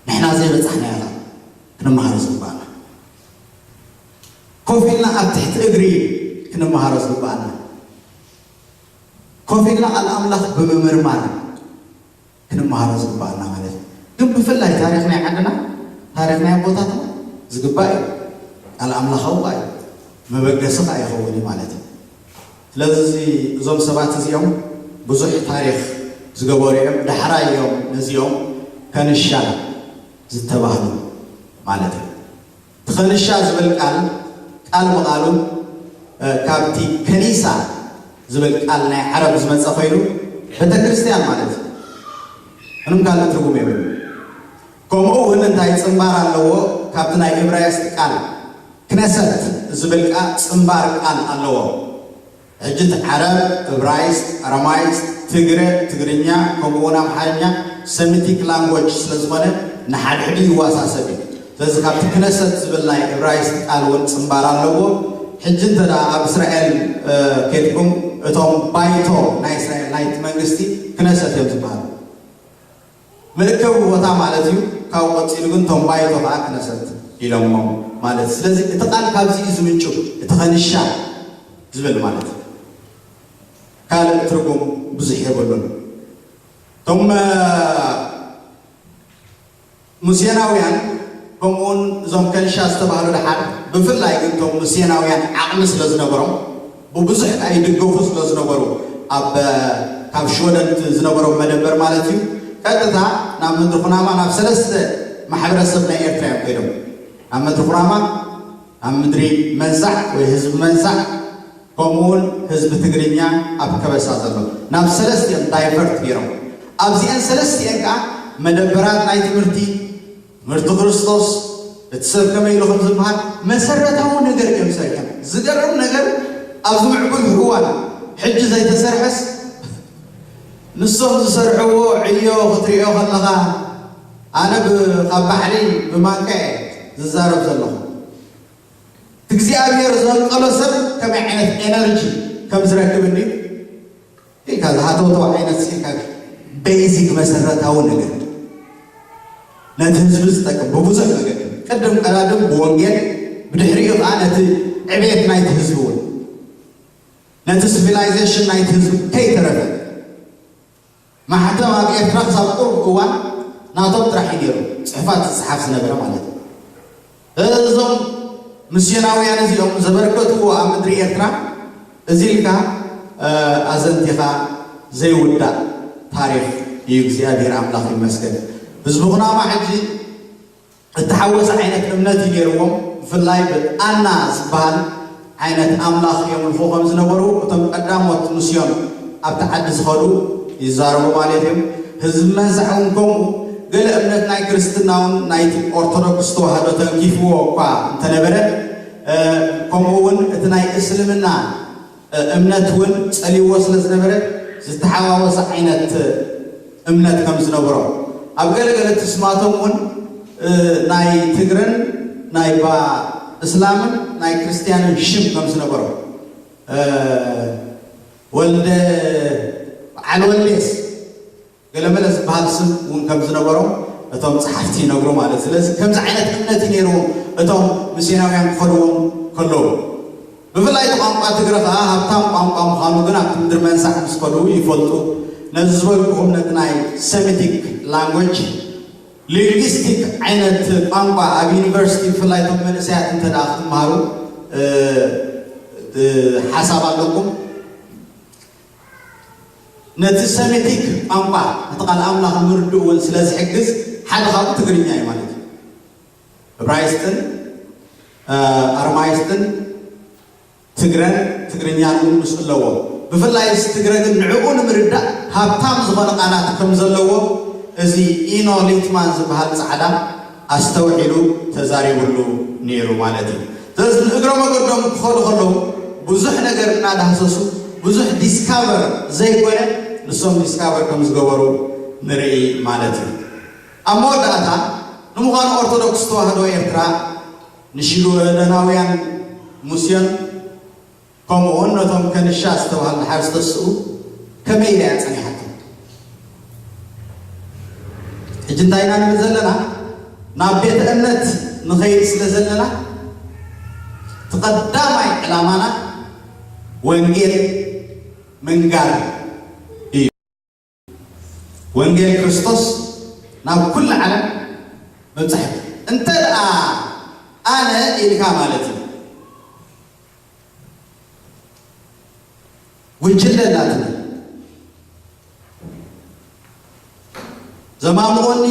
ንሕና ዘይበጻሕናዮ ኸኣ ክንመሃሮ ዝግባኣና። ኮፍ ኢልና ኣብ ትሕቲ እግሪ ክንመሃሮ ዝግባኣና። ኮፍ ኢልና ቃል ኣምላኽ ብምምርማር ክንመሃሮ ዝግባኣና ማለት እዩ። ግን ብፍላይ ታሪኽ ናይ ዓድና፣ ታሪኽ ናይ ኣቦታትና ዝግባእ እዩ። ቃል ኣምላኻዊ ኸኣ እዩ። መበገሲ ኸኣ ይኸውን እዩ ማለት እዩ። ስለዚ እዚ፣ እዞም ሰባት እዚኦም ብዙሕ ታሪኽ ዝገበሩ እዮም። ዳሕራይ እዮም ነዚኦም ከንሻ ዝተባህሉ ማለት እዩ። እቲ ከንሻ ዝብል ቃል፣ ቃል ብቓሉ፣ እ፣ ካብቲ ከኒሳ ዝብል ቃል ናይ ዓረብ ዝመጸ ኮይኑ፣ ቤተክርስትያን ማለት እዩ። ምንም ካልእ ትርጉም የብሉን። ከምኡ እውን እንታይ ጽንባር ኣለዎ? ካብቲ ናይ እብራይስጥ ቃል ክነሰት ዝብል ቃል ጽንባር ቃል ኣለዎ። ሕጂ እቲ ዓረብ፣ እብራይስጥ፣ ኣረማይስጥ፣ ትግረ፣ ትግርኛ፣ ከምኡ እውን ኣምሓርኛ ሰሚቲክ ላንጎጅ ስለ ዝኾነ ንሓድሕዱ ይዋሳሰብ እዩ። ስለዚ ካብቲ ክነሰት ዝብል ናይ እብራይስጥ ቃል እውን ጽንባር ኣለዎ። ሕጂ እንተ ደኣ ኣብ እስራኤል፣ እ፣ ኬድኩም እቶም ባይቶ ናይ እስራኤል ናይቲ መንግስቲ ክነሰት እዮም ዝበሃሉ። መእከቢ ቦታ ማለት እዩ። ካብ ቀጺሉ ግን እቶም ባይቶ ከኣ ክነሰት ኢሎሞ ማለት እዩ። ስለዚ እቲ ቃል ካብዚ እዩ ዝምንጩ፣ እቲ ከንሻ ዝብል ማለት እዩ። ካልእ ትርጉም ብዙሕ የብሉን። እቶም፣ እ፣ ሙሴናውያን ከምኡውን እዞም ከንሻ ዝተባህሉ ደሓር፣ ብፍላይ ግን እቶም ሙሴናውያን ዓቕሚ ስለ ዝነበሮም፣ ብብዙሕ ከኣ ይድገፉ ስለ ዝነበሩ፣ ኣብ፣ ካብ ሽወደን ዝነበሮም መደበር ማለት እዩ፣ ቀጥታ ናብ ምድሪ ኩናማ፣ ናብ ሰለስተ ማሕበረሰብ ናይ ኤርትራ እዮም ከይዶም። ናብ ምድሪ ኩናማ፣ ናብ ምድሪ መንሳዕ ወይ ህዝቢ መንሳዕ፣ ከምኡውን ህዝቢ ትግርኛ ኣብ ከበሳ ዘሎ፣ ናብ ሰለስቲኦም ዳይቨርት ገይሮም። ኣብዚአን ሰለስቲአን ከኣ መደበራት ናይ ትምህርቲ፣ ትምህርቲ ክርስቶስ፣ እቲ ሰብ ከመይ ኢሉ ከም ዝበሃል መሰረታዊ ነገር እዮም ሰሪሖም። ዝገርም ነገር፣ ኣብዚ ምዕቡል እዋን ሕጂ ዘይተሰርሐስ፣ ንሶም ዝሰርሕዎ ዕዮ ክትሪኦ ከለኻ፣ ኣነ ብ-፣ ካብ ባሕሪ ብማንካ እየ ዝዛረብ ዘለኹ። እቲ እግዚኣብሔር ዘንቀሎ ሰብ ከመይ ዓይነት ኤነርጂ ከም ዝረክብ እንዲ ኢልካ ዝሃተውተው ዓይነት ስኢልካ፣ ቤዚክ መሰረታዊ ነገር፣ ነቲ ህዝቢ ዝጠቅም ብብዙሕ ነገር፣ ቅድም ቀዳድም ብወንጌል፣ ብድሕሪኡ ከዓ ነቲ ዕቤት ናይቲ ህዝቢ እውን፣ ነቲ ሲቪላይዜሽን ናይቲ ህዝቢ ከይተረፈ። ማሕተም ኣብ ኤርትራ ክሳብ ቁሩብ እዋን ናቶም ጥራሕ እዩ ነይሩ፣ ጽሑፋት ዝጽሓፍ ዝነበረ ማለት እዩ። እዞም ምስዮናውያን እዚኦም ዘበርከትዎ ኣብ ምድሪ ኤርትራ፣ እዚ ኢልካ፣ እ፣ ኣዘንቲኻ ዘይውዳእ ታሪኽ እዩ። እግዚኣብሔር ኣምላኽ ይመስገን። ህዝቢ ኩናማ ሕጂ እተሓወሰ ዓይነት እምነት እዩ ነይርዎም። ብፍላይ ብኣና ዝበሃል ዓይነት ኣምላኽ የምልኹ ከም ዝነበሩ እቶም ቀዳሞት ምስዮም ኣብቲ ዓዲ ዝኸዱ ይዛረቡ ማለት እዮም። ህዝቢ መንሳሕ እውን ከምኡ። ገለ እምነት ናይ ክርስትና እውን ናይቲ ኦርቶዶክስ ተዋህዶ ተንኪፍዎ እኳ እንተነበረ፣ እ፣ ከምኡ እውን እቲ ናይ እስልምና እምነት እውን ጸልይዎ ስለ ዝነበረ ዝተሓዋወሰ ዓይነት እምነት ከም ዝነበሮ፣ ኣብ ገለገለ ትስማቶም እውን ናይ ትግረን ናይ ባ እስላምን ናይ ክርስትያንን ሽም ከም ዝነበሮ፣ ወልደ በዓል ወልዴስ ገለመለ ዝበሃል ስም እውን ከም ዝነበሮም እቶም ጸሓፍቲ ይነግሩ ማለት። ስለዚ ከምዚ ዓይነት እምነት እዩ ነይርዎም እቶም ሚስዮናውያን ክኸድዎም ከለዉ። ብፍላይ እቲ ቋንቋ ትግረ ከኣ ሃብታም ቋንቋ ምዃኑ ግን ኣብቲ ምድሪ መንሳሕ ምስ ከዱ ይፈልጡ። ነዚ ዝበልኩኹም ነቲ ናይ ሰሚቲክ ላንጉጅ ሊንግዊስቲክ ዓይነት ቋንቋ ኣብ ዩኒቨርሲቲ ብፍላይ እቶም መንእሰያት እንተ ደኣ ክትመሃሩ ሓሳብ ኣለኩም። ነቲ ሰሚቲክ ቋንቋ ነቲ ቃል ኣምላኽ ንምርድኡ እውን ስለ ዝሕግዝ ሓደ ካብኡ ትግርኛ እዩ ማለት እዩ። እብራይስጥን ኣርማይስጥን ትግረን ትግርኛን እውን ምስኡ ኣለዎ። ብፍላይ እዚ ትግረ ግን ንዕኡ ንምርዳእ ሃብታም ዝኾነ ቃላት ከም ዘለዎ እዚ ኢኖ ሊትማን ዝበሃል ጻዕዳ ኣስተውዒሉ ተዛሪቡሉ ነይሩ ማለት እዩ። ስለዚ ንእግረ መገዶም ክኸዱ ከለዉ ብዙሕ ነገር እናዳህሰሱ ብዙሕ ዲስካቨር ዘይኮነ ንሶም ዲስካቨር ከም ዝገበሩ ንርኢ ማለት እዩ። ኣብ መወዳእታ ንምዃኑ ኦርቶዶክስ ተዋህዶ ኤርትራ ንሽወደናውያን ሙስዮን ከምኡ እውን ነቶም ከንሻ ዝተባህሉ ድሓር ዝተስኡ ከመይ ኢላ እያ ጸኒሓቶም? ሕጂ እንታይ ኢና ንብል ዘለና? ናብ ቤተ እምነት ንኸይድ ስለ ዘለና እቲ ቀዳማይ ዕላማና ወንጌል ምንጋር እዩ። ወንጌል ክርስቶስ ናብ ኩሉ ዓለም ምብጻሕ። እንተ ደኣ ኣነ ኢልካ ማለት እዩ። ጉጅለ ኣላትና። ዘማምቖኒ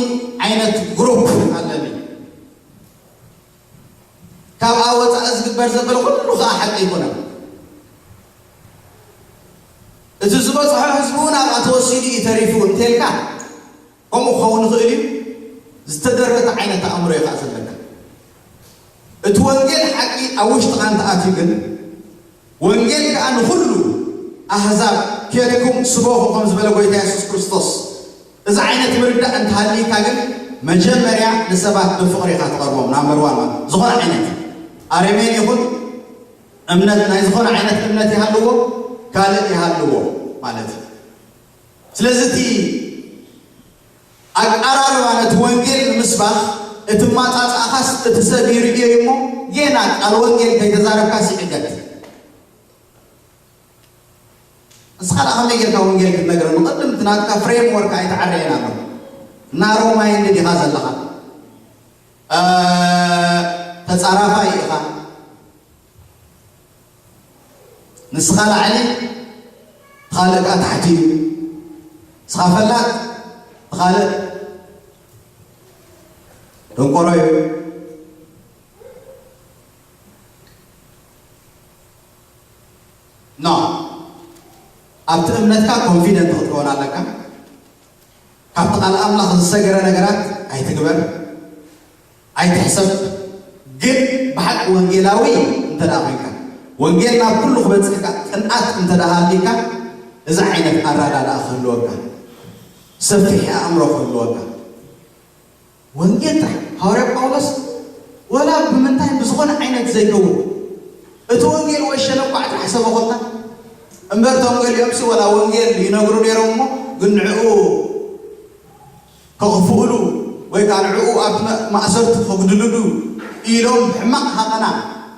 ዓይነት ግሩፕ ኣለኒ። ካብኣ ወጻኢ ዝግበር ዘሎ ኩሉ ከኣ ሓቂ ኣይኮነን። እቲ ዝበጽሖ ህዝቢ እውን ኣብኣ ተወሲዱ እዩ ተሪፉ እንተልካ፣ ከምኡ ክኸውን ይኽእል እዩ። ዝተደረተ ዓይነት ኣእምሮ እዩ ከኣ ዘለካ። እቲ ወንጌል ሓቂ ኣብ ውሽጥኻ እንተኣትዩ ግን፣ ወንጌል ከኣ ንኹሉ ኣህዛብ ኬድኩም ስበኹ ከም ዝበለ ጎይታ የሱስ ክርስቶስ፣ እዚ ዓይነት ምርዳእ እንተሃልይካ ግን፣ መጀመርያ ንሰባት ብፍቕሪ ኢኻ ትቐርቦም። ናምበር ዋን ማለት ዝኾነ ዓይነት ኣረሜን ይኹን እምነት፣ ናይ ዝኾነ ዓይነት እምነት ይሃልዎ፣ ካልእ ይሃልዎ ማለት እዩ። ስለዚ እቲ ኣቀራርባ ነቲ ወንጌል ንምስባኽ እቲ ማጻጻእኻስ እቲ ሰብ ይርእዮ እዩ እሞ፣ ጌና ቃል ወንጌል ከይተዛረብካስ ይዕገት። ንስኻ ደኣ ከመይ ጌርካ ወንጌል ክትነግረኒ? ቅድም እቲ ናትካ ፍሬምወርክ ኣይተዓረየን ኣሎ። ናሮ ማይንድድ ኢኻ ዘለኻ። እ፣ ተጻራፋይ ኢኻ። ንስኻ ላዕሊ፣ እቲ ካልእ ከኣ ታሕቲ እዩ። ንስኻ ፈላጥ፣ እቲ ካልእ ደንቆሮ እዩ። ኖ፣ ኣብቲ እምነትካ ኮንፊደንት ክትከውን ኣለካ። ካብቲ ቃል ኣምላኽ ዝሰገረ ነገራት ኣይትግበር፣ ኣይትሕሰብ። ግን ብሓቂ ወንጌላዊ እንተ ደኣ ኮይንካ፣ ወንጌል ናብ ኩሉ ክበጽሕካ ቅንኣት እንተ ደኣ ሃልይካ፣ እዚ ዓይነት ኣረዳድኣ ክህልወካ፣ ሰፊሕ ኣእምሮ ክህልወካ። ወንጌል ጥራሕ፣ ሃዋርያ ጳውሎስ ወላ ብምንታይ ብዝኾነ ዓይነት ዘይከውን፣ እቲ ወንጌል ወይ ሸነኳዕ ጥራሕ ሰበኾልና። እምበር እቶም ገሊኦምሲ ወላ ወንጌል ይነግሩ ነይሮም እሞ፣ ግን ንዕኡ ከኽፍእሉ ወይ ከዓ ንዕኡ ኣብ መ-፣ ማእሰርቲ ከጉድልሉ ኢሎም ሕማቕ ሃቐና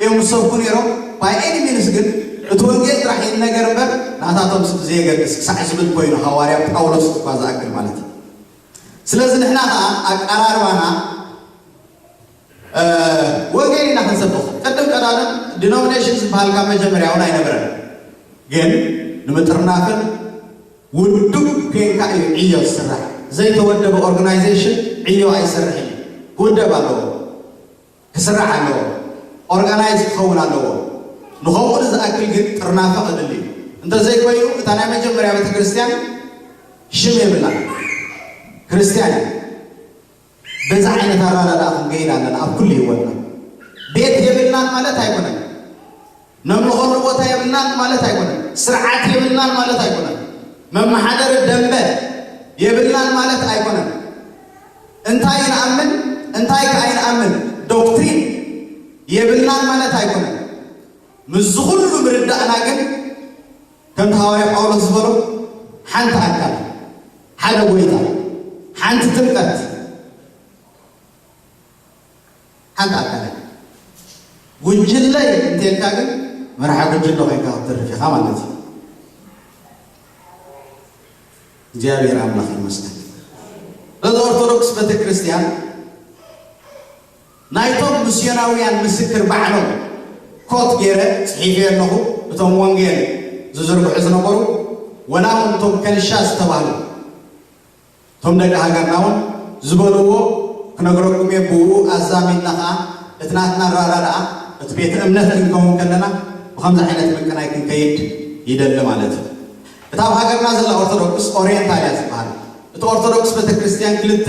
እዮም ዝሰብኩ ነይሮም። ባይ ኤኒ ሚንስ ግን እቲ ወንጌል ጥራሕ ይነገር እምበር ናታቶም ስም ዘየገድስ ክሳዕ ዝብል ኮይኑ ሃዋርያ ጳውሎስ እኳ ዝኣክል ማለት እዩ። ስለዚ ንሕና ኸዓ ኣቀራርባና፣ እ፣ ወንጌል ኢና ክንሰብኽ። ቅድም ቀዳድም ዲኖሚኔሽን ዝበሃል ካብ መጀመርያ እውን ኣይነበረን። ግን ንምጥርናፍን ውዱብ ኬንካ እዩ ዕዮ ዝስራሕ። ዘይተወደበ ኦርጋናይዜሽን ዕዮ ኣይሰርሕን እዩ። ክውደብ ኣለዎ፣ ክስራሕ ኣለዎ፣ ኦርጋናይዝ ክኸውን ኣለዎ። ንኸምኡ ንዝኣክል ግን ጥርናፈ ክድሊ እዩ። እንተዘይኮይኑ እታ ናይ መጀመርያ ቤተክርስትያን ሽም የብላን፣ ክርስትያን እዩ። በዛ ዓይነት ኣራዳድኣ ክንገይድ ኣለና ኣብ ኩሉ ህይወትና። ቤት የብልናን ማለት ኣይኮነን። ነምልኾሉ ቦታ የብልናን ማለት ኣይኮነን። ስርዓት የብልናን ማለት ኣይኮነን። መመሓደሪ ደንበ የብልናን ማለት ኣይኮነን። እንታይ ንኣምን እንታይ ከኣ ይንኣምን ዶክትሪን የብልናን ማለት ኣይኮነን። ምስዚ ኩሉ ምርዳእና ግን ከምቲ ሃዋርያ ጳውሎስ ዝበሎ ሓንቲ ኣካል፣ ሓደ ጎይታ፣ ሓንቲ ጥምቀት፣ ሓንቲ ኣካል። ጉጅለይ እንተልካ ግን መርሓ ጉጅለ ኮይንካ ክትተርፍ ኢኻ ማለት እዩ። እግዚኣብሔር ኣምላኽ ይመስገን። በዚ ኦርቶዶክስ ቤተክርስትያን ናይቶም ምስዮናውያን ምስክር ባዕሎም ኮት ገይረ ጽሒፈ ኣለኹ። እቶም ወንጌል ዝዝርግሑ ዝነበሩ ወላ እውን እቶም ከንሻ ዝተባህሉ እቶም ደቂ ሃገርና እውን ዝበልዎ ክነግረኩም እየ። ብኡ ኣዛሚድና ከዓ እቲ ናትና ኣራዳድኣ እቲ ቤተ እምነት ክንከውን ከለና ብኸምዚ ዓይነት ምቅናይ ክንከይድ ይደሊ ማለት እዩ። እታ ኣብ ሃገርና ዘላ ኦርቶዶክስ ኦሪየንታል እያ ዝበሃል። እቲ ኦርቶዶክስ ቤተክርስትያን ክልተ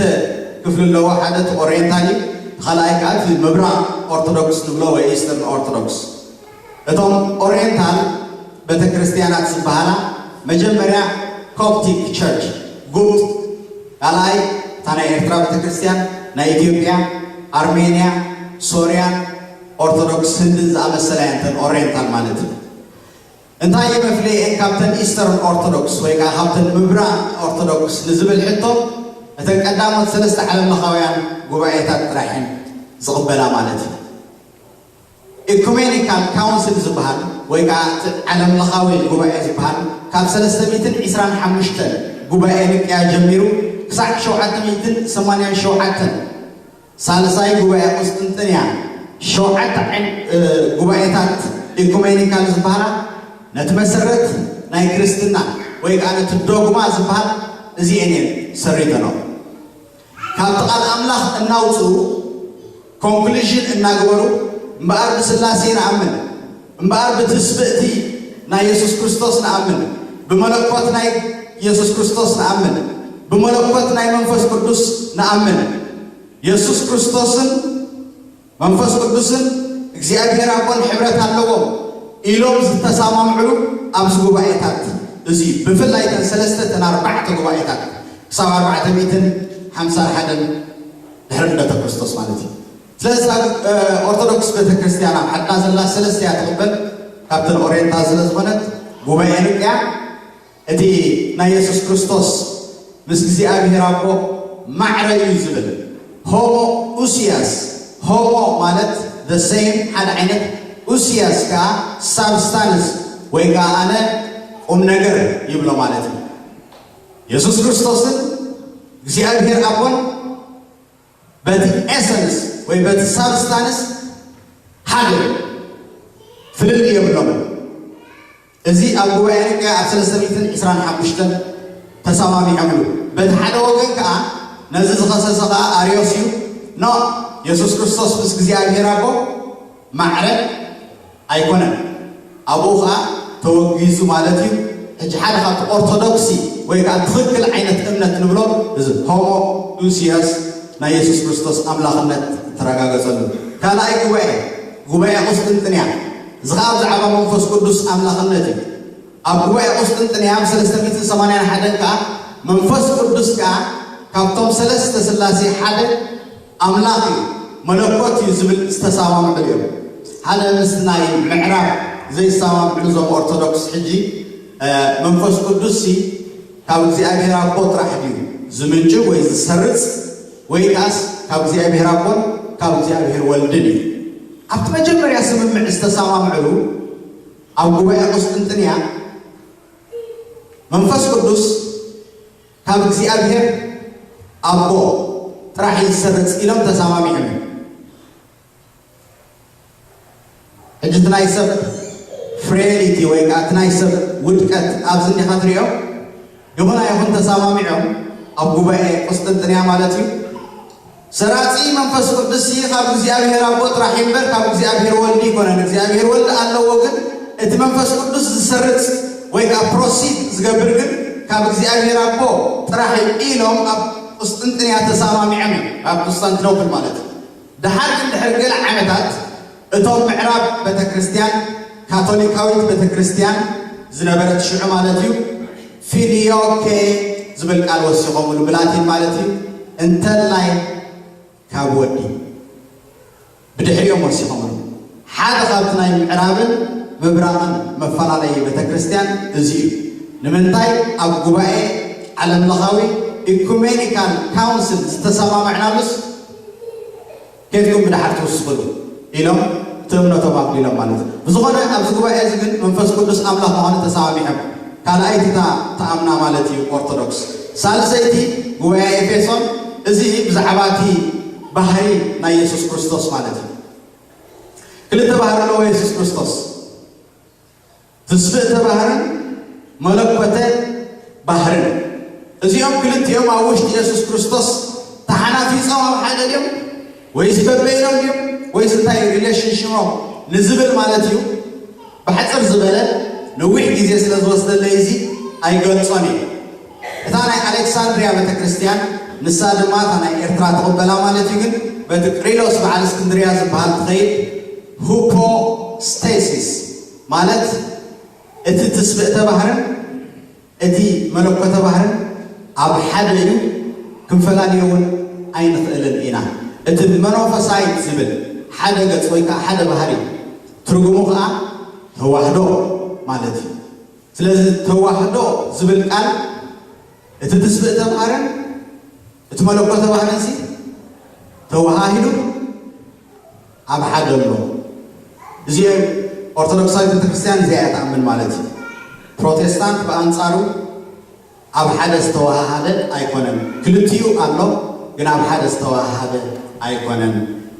ክፍሊ ኣለዎ። ሓደ እቲ ኦሪየንታል እዩ፣ እቲ ካልኣይ ከዓ እቲ ምብራቕ ኦርቶዶክስ ንብሎ ወይ ኢስተርን ኦርቶዶክስ። እቶም ኦሪየንታል ቤተክርስትያናት ዝበሃላ መጀመርያ ኮፕቲክ ቸርች ጉብጥ፣ ካልኣይ እታ ናይ ኤርትራ ቤተክርስትያን፣ ናይ ኢትዮጵያ፣ ኣርሜንያ፣ ሶርያን ኦርቶዶክስ ህንድን ዝኣመሰላ እየን እተን ኦሪየንታል ማለት እዩ። እንታይ እዩ መፍለይአን ካብተን ኢስተርን ኦርቶዶክስ ወይ ከዓ ካብተን ምብራቕ ኦርቶዶክስ ንዝብል ሕቶ፣ እተን ቀዳሞት ሰለስተ ዓለም ለኻውያን ጉባኤታት ጥራሕ እየን ዝቕበላ ማለት እዩ። ኢኩሜኒካል ካውንስል ዝበሃል ወይ ከዓ እቲ ዓለም ለኻዊ ጉባኤ ዝበሃል ካብ ሰለስተ ሚእትን ዕስራን ሓሙሽተን ጉባኤ ንቅያ ጀሚሩ ክሳዕ ሸውዓተ ሚእትን ሰማንያን ሸውዓተን ሳልሳይ ጉባኤ ቁስጥንጥንያ ሸውዓተ ዓይን-፣ እ፣ ጉባኤታት ኢኩሜኒካል ዝበሃላ ነቲ መሰረት ናይ ክርስትና ወይ ከዓ ነቲ ዶግማ ዝበሃል እዚኤን እየን ሰሪተንኦ። ካብቲ ቃል ኣምላኽ እናውፅኡ ኮንክሉዥን እናገበሩ እምበኣር ብስላሴ ንኣምን፣ እምበኣር ብትስብእቲ ናይ የሱስ ክርስቶስ ንኣምን፣ ብመለኮት ናይ የሱስ ክርስቶስ ንኣምን፣ ብመለኮት ናይ መንፈስ ቅዱስ ንኣምን። የሱስ ክርስቶስን መንፈስ ቅዱስን እግዚኣብሔር ኣቦን ሕብረት ኣለዎም ኢሎም ዝተሰማምዕሉ ኣብዚ ጉባኤታት እዚ ብፍላይ እተን ሰለስተ እተን ኣርባዕተ ጉባኤታት ክሳብ ኣርባዕተ ሚእትን ሓምሳን ሓደን ድሕሪ ልደተ ክርስቶስ ማለት እዩ። ስለዚ ኣብ፣ እ፣ ኦርቶዶክስ ቤተክርስትያን ኣብ ዓድና ዘላ ሰለስተ እያ ትቕበል። ካብተን ኦሪየንታል ስለ ዝኾነት ጉባኤ ንቅያ እቲ ናይ የሱስ ክርስቶስ ምስ እግዚኣብሔር ኣቦ ማዕረ እዩ ዝብል ሆሞ ኡሲያስ፣ ሆሞ ማለት the same ሓደ ዓይነት፣ ኡሲያስ ከዓ ሳብስታንስ ወይ ከዓ ኣነ ቁም ነገር ይብሎ ማለት እዩ። የሱስ ክርስቶስን እግዚኣብሔር ኣቦን በቲ ኤሰንስ ወይ በቲ ሳብስታንስ ሓደ ፍልልይ የብሎምን። እዚ ኣብ ጉባኤ ኒቅያ ኣብ ሰለስተ ሚእትን ዕስራን ሓሙሽተን ተሰማሚዖምሉ። በቲ ሓደ ወገን ከዓ ነዚ ዝኸሰሰ ከዓ ኣርዮስ እዩ። ኖ፣ የሱስ ክርስቶስ ምስ እግዚኣብሔር ኣቦ ማዕረ ኣይኮነን። ኣብኡ ኸዓ ተወጊዙ ማለት እዩ። ሕጂ ሓደ ካብቲ ኦርቶዶክሲ ወይ ከዓ ትኽክል ዓይነት እምነት ንብሎ እዚ ሆሞ ኡሲያስ ናይ የሱስ ክርስቶስ ኣምላኽነት እተረጋገጸሉ። ካልኣይ ጉባኤ፣ ጉባኤ ቁስጥንጥንያ። እዚ ኸዓ ብዛዕባ መንፈስ ቅዱስ ኣምላኽነት እዩ። ኣብ ጉባኤ ቁስጥንጥንያ ብ ሰለስተ ሚእትን ሰማንያን ሓደን ከዓ መንፈስ ቅዱስ ከዓ ካብቶም ሰለስተ ስላሴ ሓደ ኣምላኽ እዩ፣ መለኮት እዩ ዝብል ዝተሰማምዑ እዮም። ሓደ ምስቲ ናይ ምዕራብ ዘይሰማምዑ እዞም ኦርቶዶክስ ሕጂ፣ እ፣ መንፈስ ቅዱስ ሲ ካብ እግዚኣብሔር ኣቦ ጥራሕ ድዩ ዝምንጭ ወይ ዝሰርጽ ወይ ከኣስ ካብ እግዚኣብሔር ኣቦን ካብ እግዚኣብሔር ወልድን እዩ? ኣብቲ መጀመርያ ስምምዕ ዝተሰማምዕሉ ኣብ ጉባኤ ቁስጥንጥንያ መንፈስ ቅዱስ ካብ እግዚኣብሔር ኣቦ ጥራሕ እዩ ዝሰርጽ ኢሎም ተሰማሚዖም እዮም። ሕጂ እቲ ናይ ሰብ ፍሬሊቲ ወይ ከዓ እቲ ናይ ሰብ ውድቀት ኣብዚ እንዲኻ ትሪኦ። ይኹን ኣይኹን ተሰማሚዖም ኣብ ጉባኤ ቁስጥንጥንያ ማለት እዩ። ሰራጺ መንፈስ ቅዱስ ካብ እግዚኣብሔር ኣቦ ጥራሕ እምበር ካብ እግዚኣብሔር ወልድ ይኮነን። እግዚኣብሔር ወልድ ኣለዎ፣ ግን እቲ መንፈስ ቅዱስ ዝሰርጽ ወይ ከዓ ፕሮሲድ ዝገብር ግን ካብ እግዚኣብሔር ኣቦ ጥራሕ እዩ ኢሎም ኣብ ቁስጥንጥንያ ተሰማሚዖም እዮም፣ ኣብ ቁስታንቲኖፕል ማለት እዩ። ደሓር ግን ድሕሪ ገለ ዓመታት እቶም ምዕራብ ቤተክርስትያን፣ ካቶሊካዊት ቤተክርስትያን ዝነበረት ሽዑ ማለት እዩ፣ ፊሊዮኬ ዝብል ቃል ወሲኾምሉ፣ ብላቲን ማለት እዩ። እንተላይ ካብ ወዲ ብድሕሪኦም ወሲኾምሉ። ሓደ ካብቲ ናይ ምዕራብን ምብራቕን መፈላለዪ ቤተክርስትያን እዚ እዩ። ንምንታይ ኣብ ጉባኤ ዓለምለኻዊ ኢኩሜኒካል ካውንስል ዝተሰማማዕናሉስ ኬድኩም ብድሓር ትውስኽሉ ኢሎም እቲ እምነቶም ኣቕሊሎም ማለት እዩ። ብዝኾነ ኣብዚ ጉባኤ እዚ ግን መንፈስ ቅዱስ ኣምላኽ ምዃኑ ተሰማሚዖም። ካልኣይቲ እታ ትኣምና ማለት እዩ ኦርቶዶክስ። ሳልሰይቲ ጉባኤ ኤፌሶን፣ እዚ ብዛዕባ እቲ ባህሪ ናይ የሱስ ክርስቶስ ማለት እዩ። ክልተ ባህሪ ኣለዎ የሱስ ክርስቶስ። ትስብእተ ባህርን መለኮተ ባህርን። እዚኦም ክልቲኦም ኣብ ውሽጢ የሱስ ክርስቶስ ተሓናፊጾም ኣብ ሓደ ድዮም? ወይስ በበይኖም ድዮም? ወይስ እንታይ ሪሌሽንሽኖም ንዝብል ማለት እዩ። ብሓጽር ዝበለ ነዊሕ ግዜ ስለ ዝወስደለይ እዚ ኣይገልጾን እየ። እታ ናይ ኣሌክሳንድሪያ ቤተክርስትያን ንሳ ድማ እታ ናይ ኤርትራ ትቕበላ ማለት እዩ። ግን በቲ ቅሪሎስ በዓል እስክንድርያ ዝበሃል ትኸይድ ሁፖስቴሲስ ማለት እቲ ትስብእተ ባህርን እቲ መለኮተ ባህርን ኣብ ሓደ እዩ፣ ክንፈላልዮ እውን ኣይንኽእልን ኢና። እቲ መኖፈሳይት ዝብል ሓደ ገጽ ወይ ከዓ ሓደ ባህሪ ትርጉሙ ከዓ ተዋህዶ ማለት እዩ። ስለዚ ተዋህዶ ዝብል ቃል እቲ ትስብእተ ባህርን እቲ መለኮተ ባህርን ሲ ተዋሃሂዱ ኣብ ሓደ ኣሎ። እዚኦም ኦርቶዶክሳዊት ቤተክርስትያን እዚኣ እያ ትኣምን ማለት እዩ። ፕሮቴስታንት ብኣንጻሩ ኣብ ሓደ ዝተዋሃሃደ ኣይኮነን። ክልቲኡ ኣሎ፣ ግን ኣብ ሓደ ዝተዋሃሃደ ኣይኮነን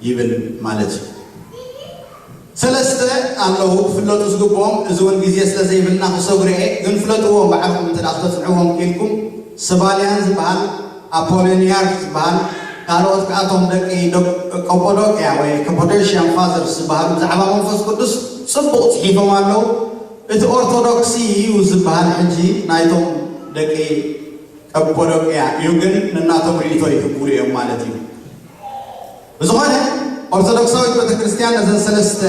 ይብል ማለት እዩ። ሰለስተ ኣለዉ ክፍለጡ ዝግብኦም፣ እዚ እውን ግዜ ስለ ዘይብልና ክሰግሮ እየ፣ ግን ፍለጥዎም ባዕልኹም እንተ ደኣ ክተጽንዕዎም ክኢልኩም። ሰባልያን ዝበሃል፣ ኣፖሎኒያር ዝበሃል፣ ካልኦት ከኣ እቶም ደቂ ዶ-፣ ቀጶዶቅያ ወይ ካፓዶሽያን ፋዘርስ ዝበሃሉ ብዛዕባ መንፈስ ቅዱስ ጽቡቕ ጽሒፎም ኣለዉ። እቲ ኦርቶዶክሲ እዩ ዝበሃል ሕጂ ናይቶም ደቂ ቀጶዶቅያ እዩ፣ ግን ነናቶም ርእይቶ ይህብሉ እዮም ማለት እዩ። ብዝኾነ ኦርቶዶክሳዊት ቤተክርስትያን ነዘን ሰለስተ፣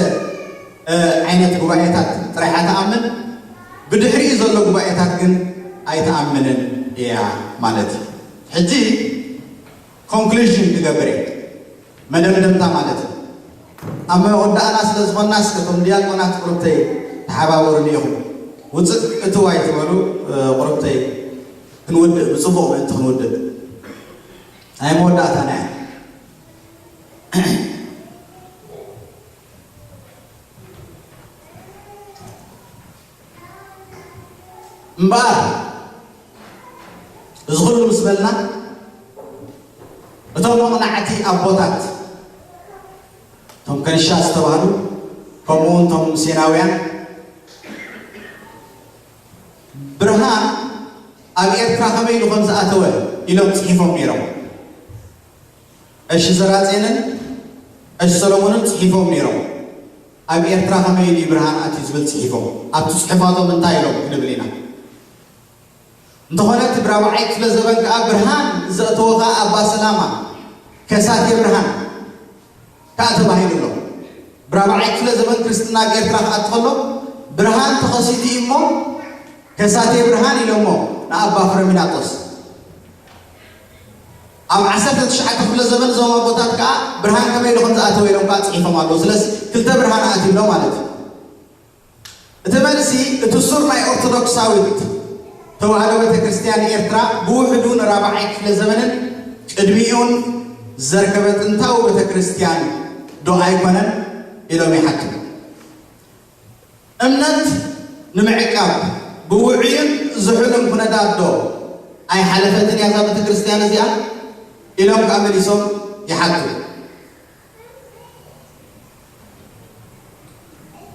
እ፣ ዓይነት ጉባኤታት ጥራይ እያ ትኣምን፣ ብድሕሪኡ ዘሎ ጉባኤታት ግን ኣይትኣምንን እያ ማለት እዩ። ሕጂ ኮንክሉዥን ክገብር እየ፣ መደምደምታ ማለት እዩ። ኣብ መወዳእና ስለ ዝኾንና እስከ እቶም ዲያቆናት ቁርብተይ ተሓባበሩኒ ኢኹም። ውፅእ እትው ኣይትበሉ፣ እ፣ ቁርብተይ ክንውድእ፣ ብፅቡቕ ምእንቲ ክንውድእ። ናይ መወዳእታና እያ። እምበኣር እዚ ኩሉ ምስ በልና እቶም መቕናዕቲ ኣቦታት፣ እቶም ከንሻ ዝተባህሉ፣ ከምኡ እውን እቶም ሴናውያን፣ ብርሃን ኣብ ኤርትራ ከመይ ኢሉ ከም ዝኣተወ ኢሎም ጽሒፎም ነይሮም። ቀሺ ዘራጼንን ቀሺ ሰሎሞንን ጽሒፎም ነይሮም። ኣብ ኤርትራ ከመይ ኢሉ ብርሃን ኣትዩ ዝብል ጽሒፎም። ኣብቲ ጽሑፋቶም እንታይ ኢሎም ክንብል ኢና። እንተኾነ እቲ ብራብዓይ ክፍለ ዘበን ከኣ ብርሃን ዘእተወ ከኣ ኣባ ሰላማ ከሳቴ ብርሃን ከኣ ተባሂሉ ኣሎ። ብራብዓይ ክፍለ ዘበን ክርስትና ኣብ ኤርትራ ክኣቱ ከሎ ብርሃን ተኸሲቱ እዩ እሞ ከሳቴ ብርሃን ኢሎሞ ንኣባ ፍረሚናጦስ። ኣብ ዓሰርተ ትሽዓተ ክፍለ ዘበን እዞም ኣቦታት ከኣ ብርሃን ከመይ ኢሉ ከም ዝኣተወ ኢሎም ከኣ ጽሒፎም ኣለዉ። ስለዚ ክልተ ብርሃን ኣትዩ ኣሎ ማለት እዩ። እቲ መልሲ፣ እቲ ሱር ናይ ኦርቶዶክሳዊት ተዋህዶ ቤተክርስትያን ኤርትራ ብውሕዱ ንራብዓይ ክፍለ ዘመንን ቅድሚኡን ዘርከበ ጥንታዊ ቤተክርስትያን ዶ ኣይኮነን? ኢሎም ይሓቱ። እምነት ንምዕቃብ ብውዑይን ዝሑልን ኩነታት ዶ ኣይሓለፈትን እያ እዛ ቤተክርስትያን እዚኣ? ኢሎም ከኣ መሊሶም ይሓቱ።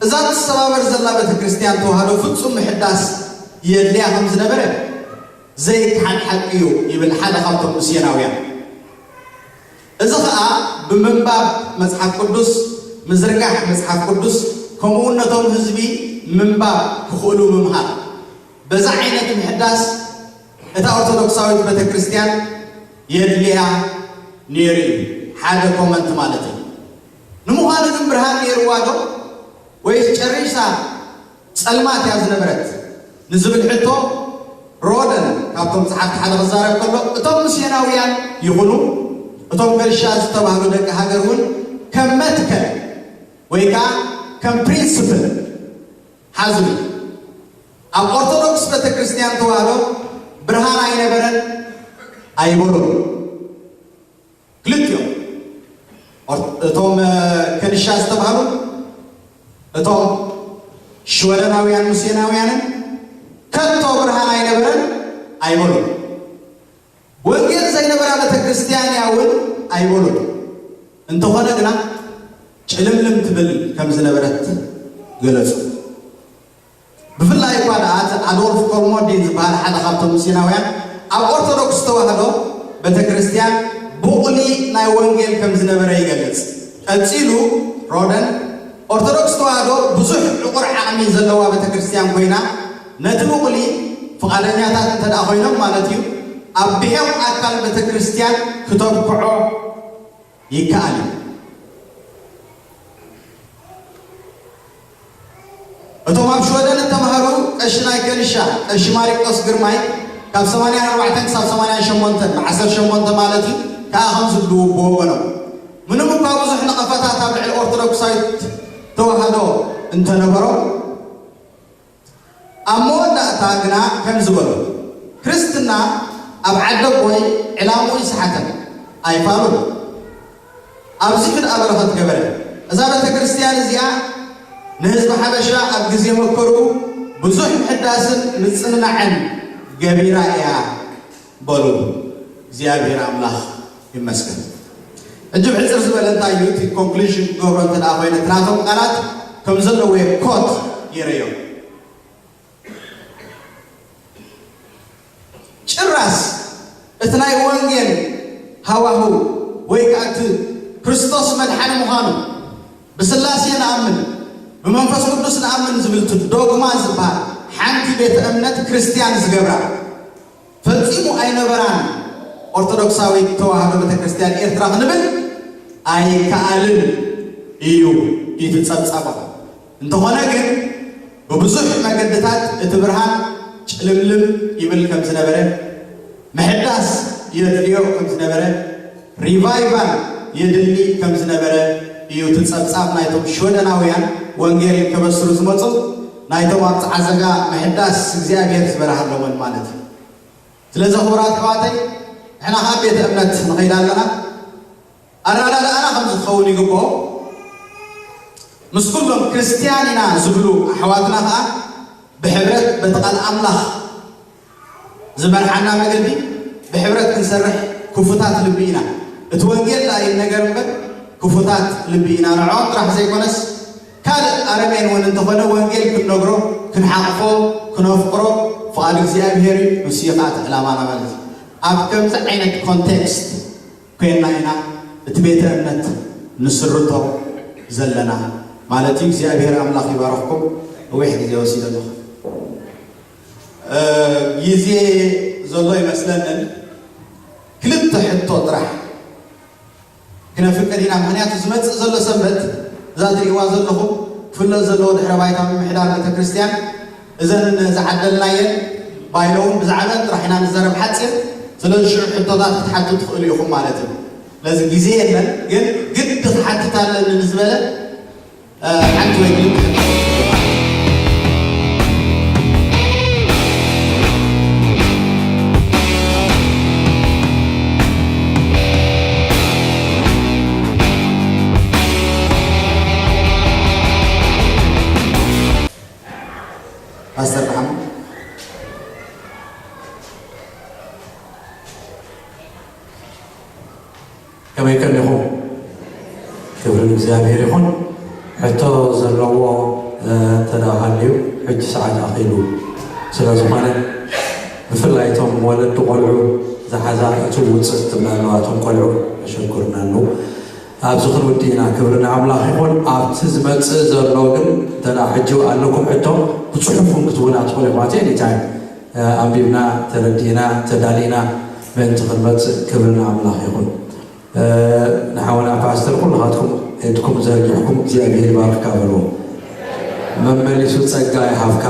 እዛ ትሰባበር ዘላ ቤተ ክርስቲያን ተዋህዶ ፍጹም ምሕዳስ የድልያ ከም ዝነበረ ዘይከሓድ ሓቂ እዩ ይብል ሓደ ካብቶም ምስዮናውያን። እዚ ኸኣ ብምንባብ መጽሓፍ ቅዱስ፣ ምዝርጋሕ መጽሓፍ ቅዱስ፣ ከምኡ እውን ነቶም ህዝቢ ምንባብ ክኽእሉ ምምሃር። በዛ ዓይነት ምሕዳስ እታ ኦርቶዶክሳዊት ቤተ ክርስቲያን የድልያ ነይሩ እዩ። ሓደ ኮመንት ማለት እዩ። ንምዃኑ ግን ብርሃን ነይርዋ ዶ? ወይስ ጨሪሳ ጸልማት እያ ዝነበረት ንዝብል ሕቶ፣ ሮደን ካብቶም ጸሓፍቲ ሓደ ክዛረብ ከሎ፣ እቶም ምስዮናውያን ይኹኑ እቶም ፈልሻ ዝተባህሉ ደቂ ሃገር እውን ከም መትከል ወይ ከኣ ከም ፕሪንስፕል ሓዙ። ኣብ ኦርቶዶክስ ቤተክርስትያን ተዋህዶ ብርሃን ኣይነበረን ኣይበሉን። ክልቲኦም ኦር-፣ እቶም፣ እ፣ ከንሻ ዝተባህሉ፣ እቶም ሽወደናውያን ምስዮናውያንን ከቶ ብርሃን ኣይነበረን ኣይበሉን። ወንጌል ዘይነበራ ቤተክርስትያን እያ እውን ኣይበሉን። እንተኾነ ግና ጭልምልም ትብል ከም ዝነበረት ገለጹ። ብፍላይ እኳ ደኣ እቲ ኣዶልፍ ኮልሞዲን ዝበሃል ሓደ ካብቶም ምስዮናውያን ኣብ ኦርቶዶክስ ተዋህዶ ቤተክርስትያን ቡቕሊ ናይ ወንጌል ከም ዝነበረ ይገልጽ። ቀጺሉ ሮደን፣ ኦርቶዶክስ ተዋህዶ ብዙሕ ዕቑር ዓቕሚ ዘለዋ ቤተክርስትያን ኮይና፣ ነቲ ቡቕሊ ፍቓደኛታት እንተ ደኣ ኮይኖም ማለት እዩ፣ ኣብ ብሔር ኣካል ቤተክርስትያን ክተብክዖ ይከኣል እዩ። እቶም ኣብ ሽወደን እተማህሩ ቀሺ ናይ ከንሻ፣ ቀሺ ማሪቆስ ግርማይ፣ ካብ ሰማንያን ኣርባዕተን ክሳብ ሰማንያን ሸሞንተን፣ ብዓሰርተ ሸሞንተ ማለት እዩ፣ ከኣ ከምዚ ዝብልዎ ብወገኖም፣ ምንም እኳ ብዙሕ ነቐፈታት ኣብ ልዕሊ ኦርቶዶክሳዊት ተዋህዶ እንተነበሮም፣ ኣብ መወዳእታ ግና ከም ዝበሉ፣ ክርስትና ኣብ ዓደቦይ ዕላምኡ ይሰሓተን ኣይፋሉን። ኣብዚሑ ደኣ በረኸት ገበረ። እዛ ቤተ ክርስቲያን እዚኣ ንህዝቢ ሓበሻ ኣብ ግዜ መከርኡ ብዙሕ ምሕዳስን ምጽንናዕን ገቢራ እያ በሉ። እግዚኣብሔር ኣምላኽ ይመስገን። ሕጂ ብሕጽር ዝበለ እንታይ እዩ እቲ ኮንክሉዥን ክገብሮ እንተ ደኣ ኮይነ፣ እቲ ናቶም ቃላት ከም ዘለዎ እየ ኮት ገይረዮ። ጭራስ እቲ ናይ ወንጌል ሃዋህው ወይ ከኣ እቲ ክርስቶስ መድሓኒ ምዃኑ፣ ብስላሴ ንኣምን፣ ብመንፈስ ቅዱስ ንኣምን ዝብል እቲ ዶግማ ዝበሃል ሓንቲ ቤተ እምነት ክርስትያን ዝገብራ ፈጺሙ ኣይነበራን። ኦርቶዶክሳዊት ተዋህዶ ቤተክርስትያን ኤርትራ ክንብል ኣይከኣልን እዩ እቲ ጸብጻባ። እንተኾነ ግን ብብዙሕ መገድታት እቲ ብርሃን ጭልምልም ይብል ከም ዝነበረ፣ ምሕዳስ የድልዮ ከም ዝነበረ፣ ሪቫይቫል የድሊ ከም ዝነበረ እዩ እቲ ጸብጻብ ናይቶም ሽወደናውያን ወንጌል ከበስሩ ዝመጹ ናይቶም ኣብ ጸዓዘጋ ምሕዳስ እግዚኣብሔር ዝበርሃሎምን ማለት እዩ። ስለዚ ክቡራት ኣሕዋተይ፣ ንሕና ካብ ቤተ እምነት ንኸይድ ኣለና፣ ኣረዳድኣና ከም ዝኸውን ይግብኦ። ምስ ኩሎም ክርስትያን ኢና ዝብሉ ኣሕዋትና ኸኣ ብሕብረት በቲ ቃል ኣምላኽ ዝመርሓና መገዲ ብሕብረት ክንሰርሕ ክፉታት ልቢ ኢና። እቲ ወንጌል ደኣ ይነገር እምበር ክፉታት ልቢ ኢና። ንዕኦም ጥራሕ ዘይኮነስ ካልእ ኣረሜን እውን እንተኾነ ወንጌል ክንነግሮ፣ ክንሓቕፎ፣ ክነፍቅሮ ፍቓድ እግዚኣብሔር እዩ። ንሱ እዩ ኸኣ እቲ ዕላማና ማለት እዩ። ኣብ ከምዚ ዓይነት ኮንቴክስት ኮይንና ኢና እቲ ቤተ እምነት ንስርቶ ዘለና ማለት እዩ። እግዚኣብሔር ኣምላኽ ይባርኽኩም። ነዊሕ ግዜ ወሲደ ኣለኹ። እ፣ ግዜ ዘሎ ይመስለንን ክልተ ሕቶ ጥራሕ ክነፍቅድ ኢና። ምኽንያቱ ዝመጽእ ዘሎ ሰንበት እዛ ትርእይዋ ዘለኹም ክፍለጥ ዘለዎ ድሕረ ባይታ ምምሕዳር ቤተ ክርስቲያን እዘን ዝዓደልናየን ባይሎ እውን ብዛዕባን ጥራሕ ኢና ንዛረብ ሓጺር። ስለዚ ሽዑ ሕቶታት ክትሓቱ ትኽእሉ ኢኹም ማለት እዩ። ስለዚ ግዜ የለን፣ ግን ግዲ ክሓትት ኣለኒ ንዝበለ፣ እ፣ ሓንቲ ወይ ክልተ ሕቶታት። ፓስተር ብሓመድ። ከመይ ከኒኹም? ክብሪ ንእግዚኣብሔር ይኹን። ሕቶ ዘለዎ፣ እ፣ እንተ ደኣ ሃልዩ፣ ሕጂ ሰዓት ኣኺሉ ስለ ዝኾነ፣ ብፍላይ እቶም ወለዲ ቆልዑ ዝሓዛ እትውፅእ ትብላ ኣለዋ። እቶም ቆልዑ ተሸግሩና ኣለዉ። ኣብዚ ክንውዲ ኢና። ክብሪ ንኣምላኽ ይኹን። ኣብቲ ዝመጽእ ዘሎ ግን እንተ ደኣ ሕጂ ኣለኩም ሕቶ ብጽሑፍ እውን ክትህቡና ትኽእሉ ኢኹም። ኣት ኤኒ ታይም፣ እ፣ ኣንቢብና፣ ተረዲእና፣ ተዳሊእና ምእንቲ ክንመጽእ ክብሪ ንኣምላኽ ይኹን። እ፣ ንሓውና ፓስተር ኩልኻትኩም ኢድኩም ዘርጊሕኩም እግዚኣብሔር ይባርክካ በልዎ። መመሊሱ ጸጋ ይሃብካ።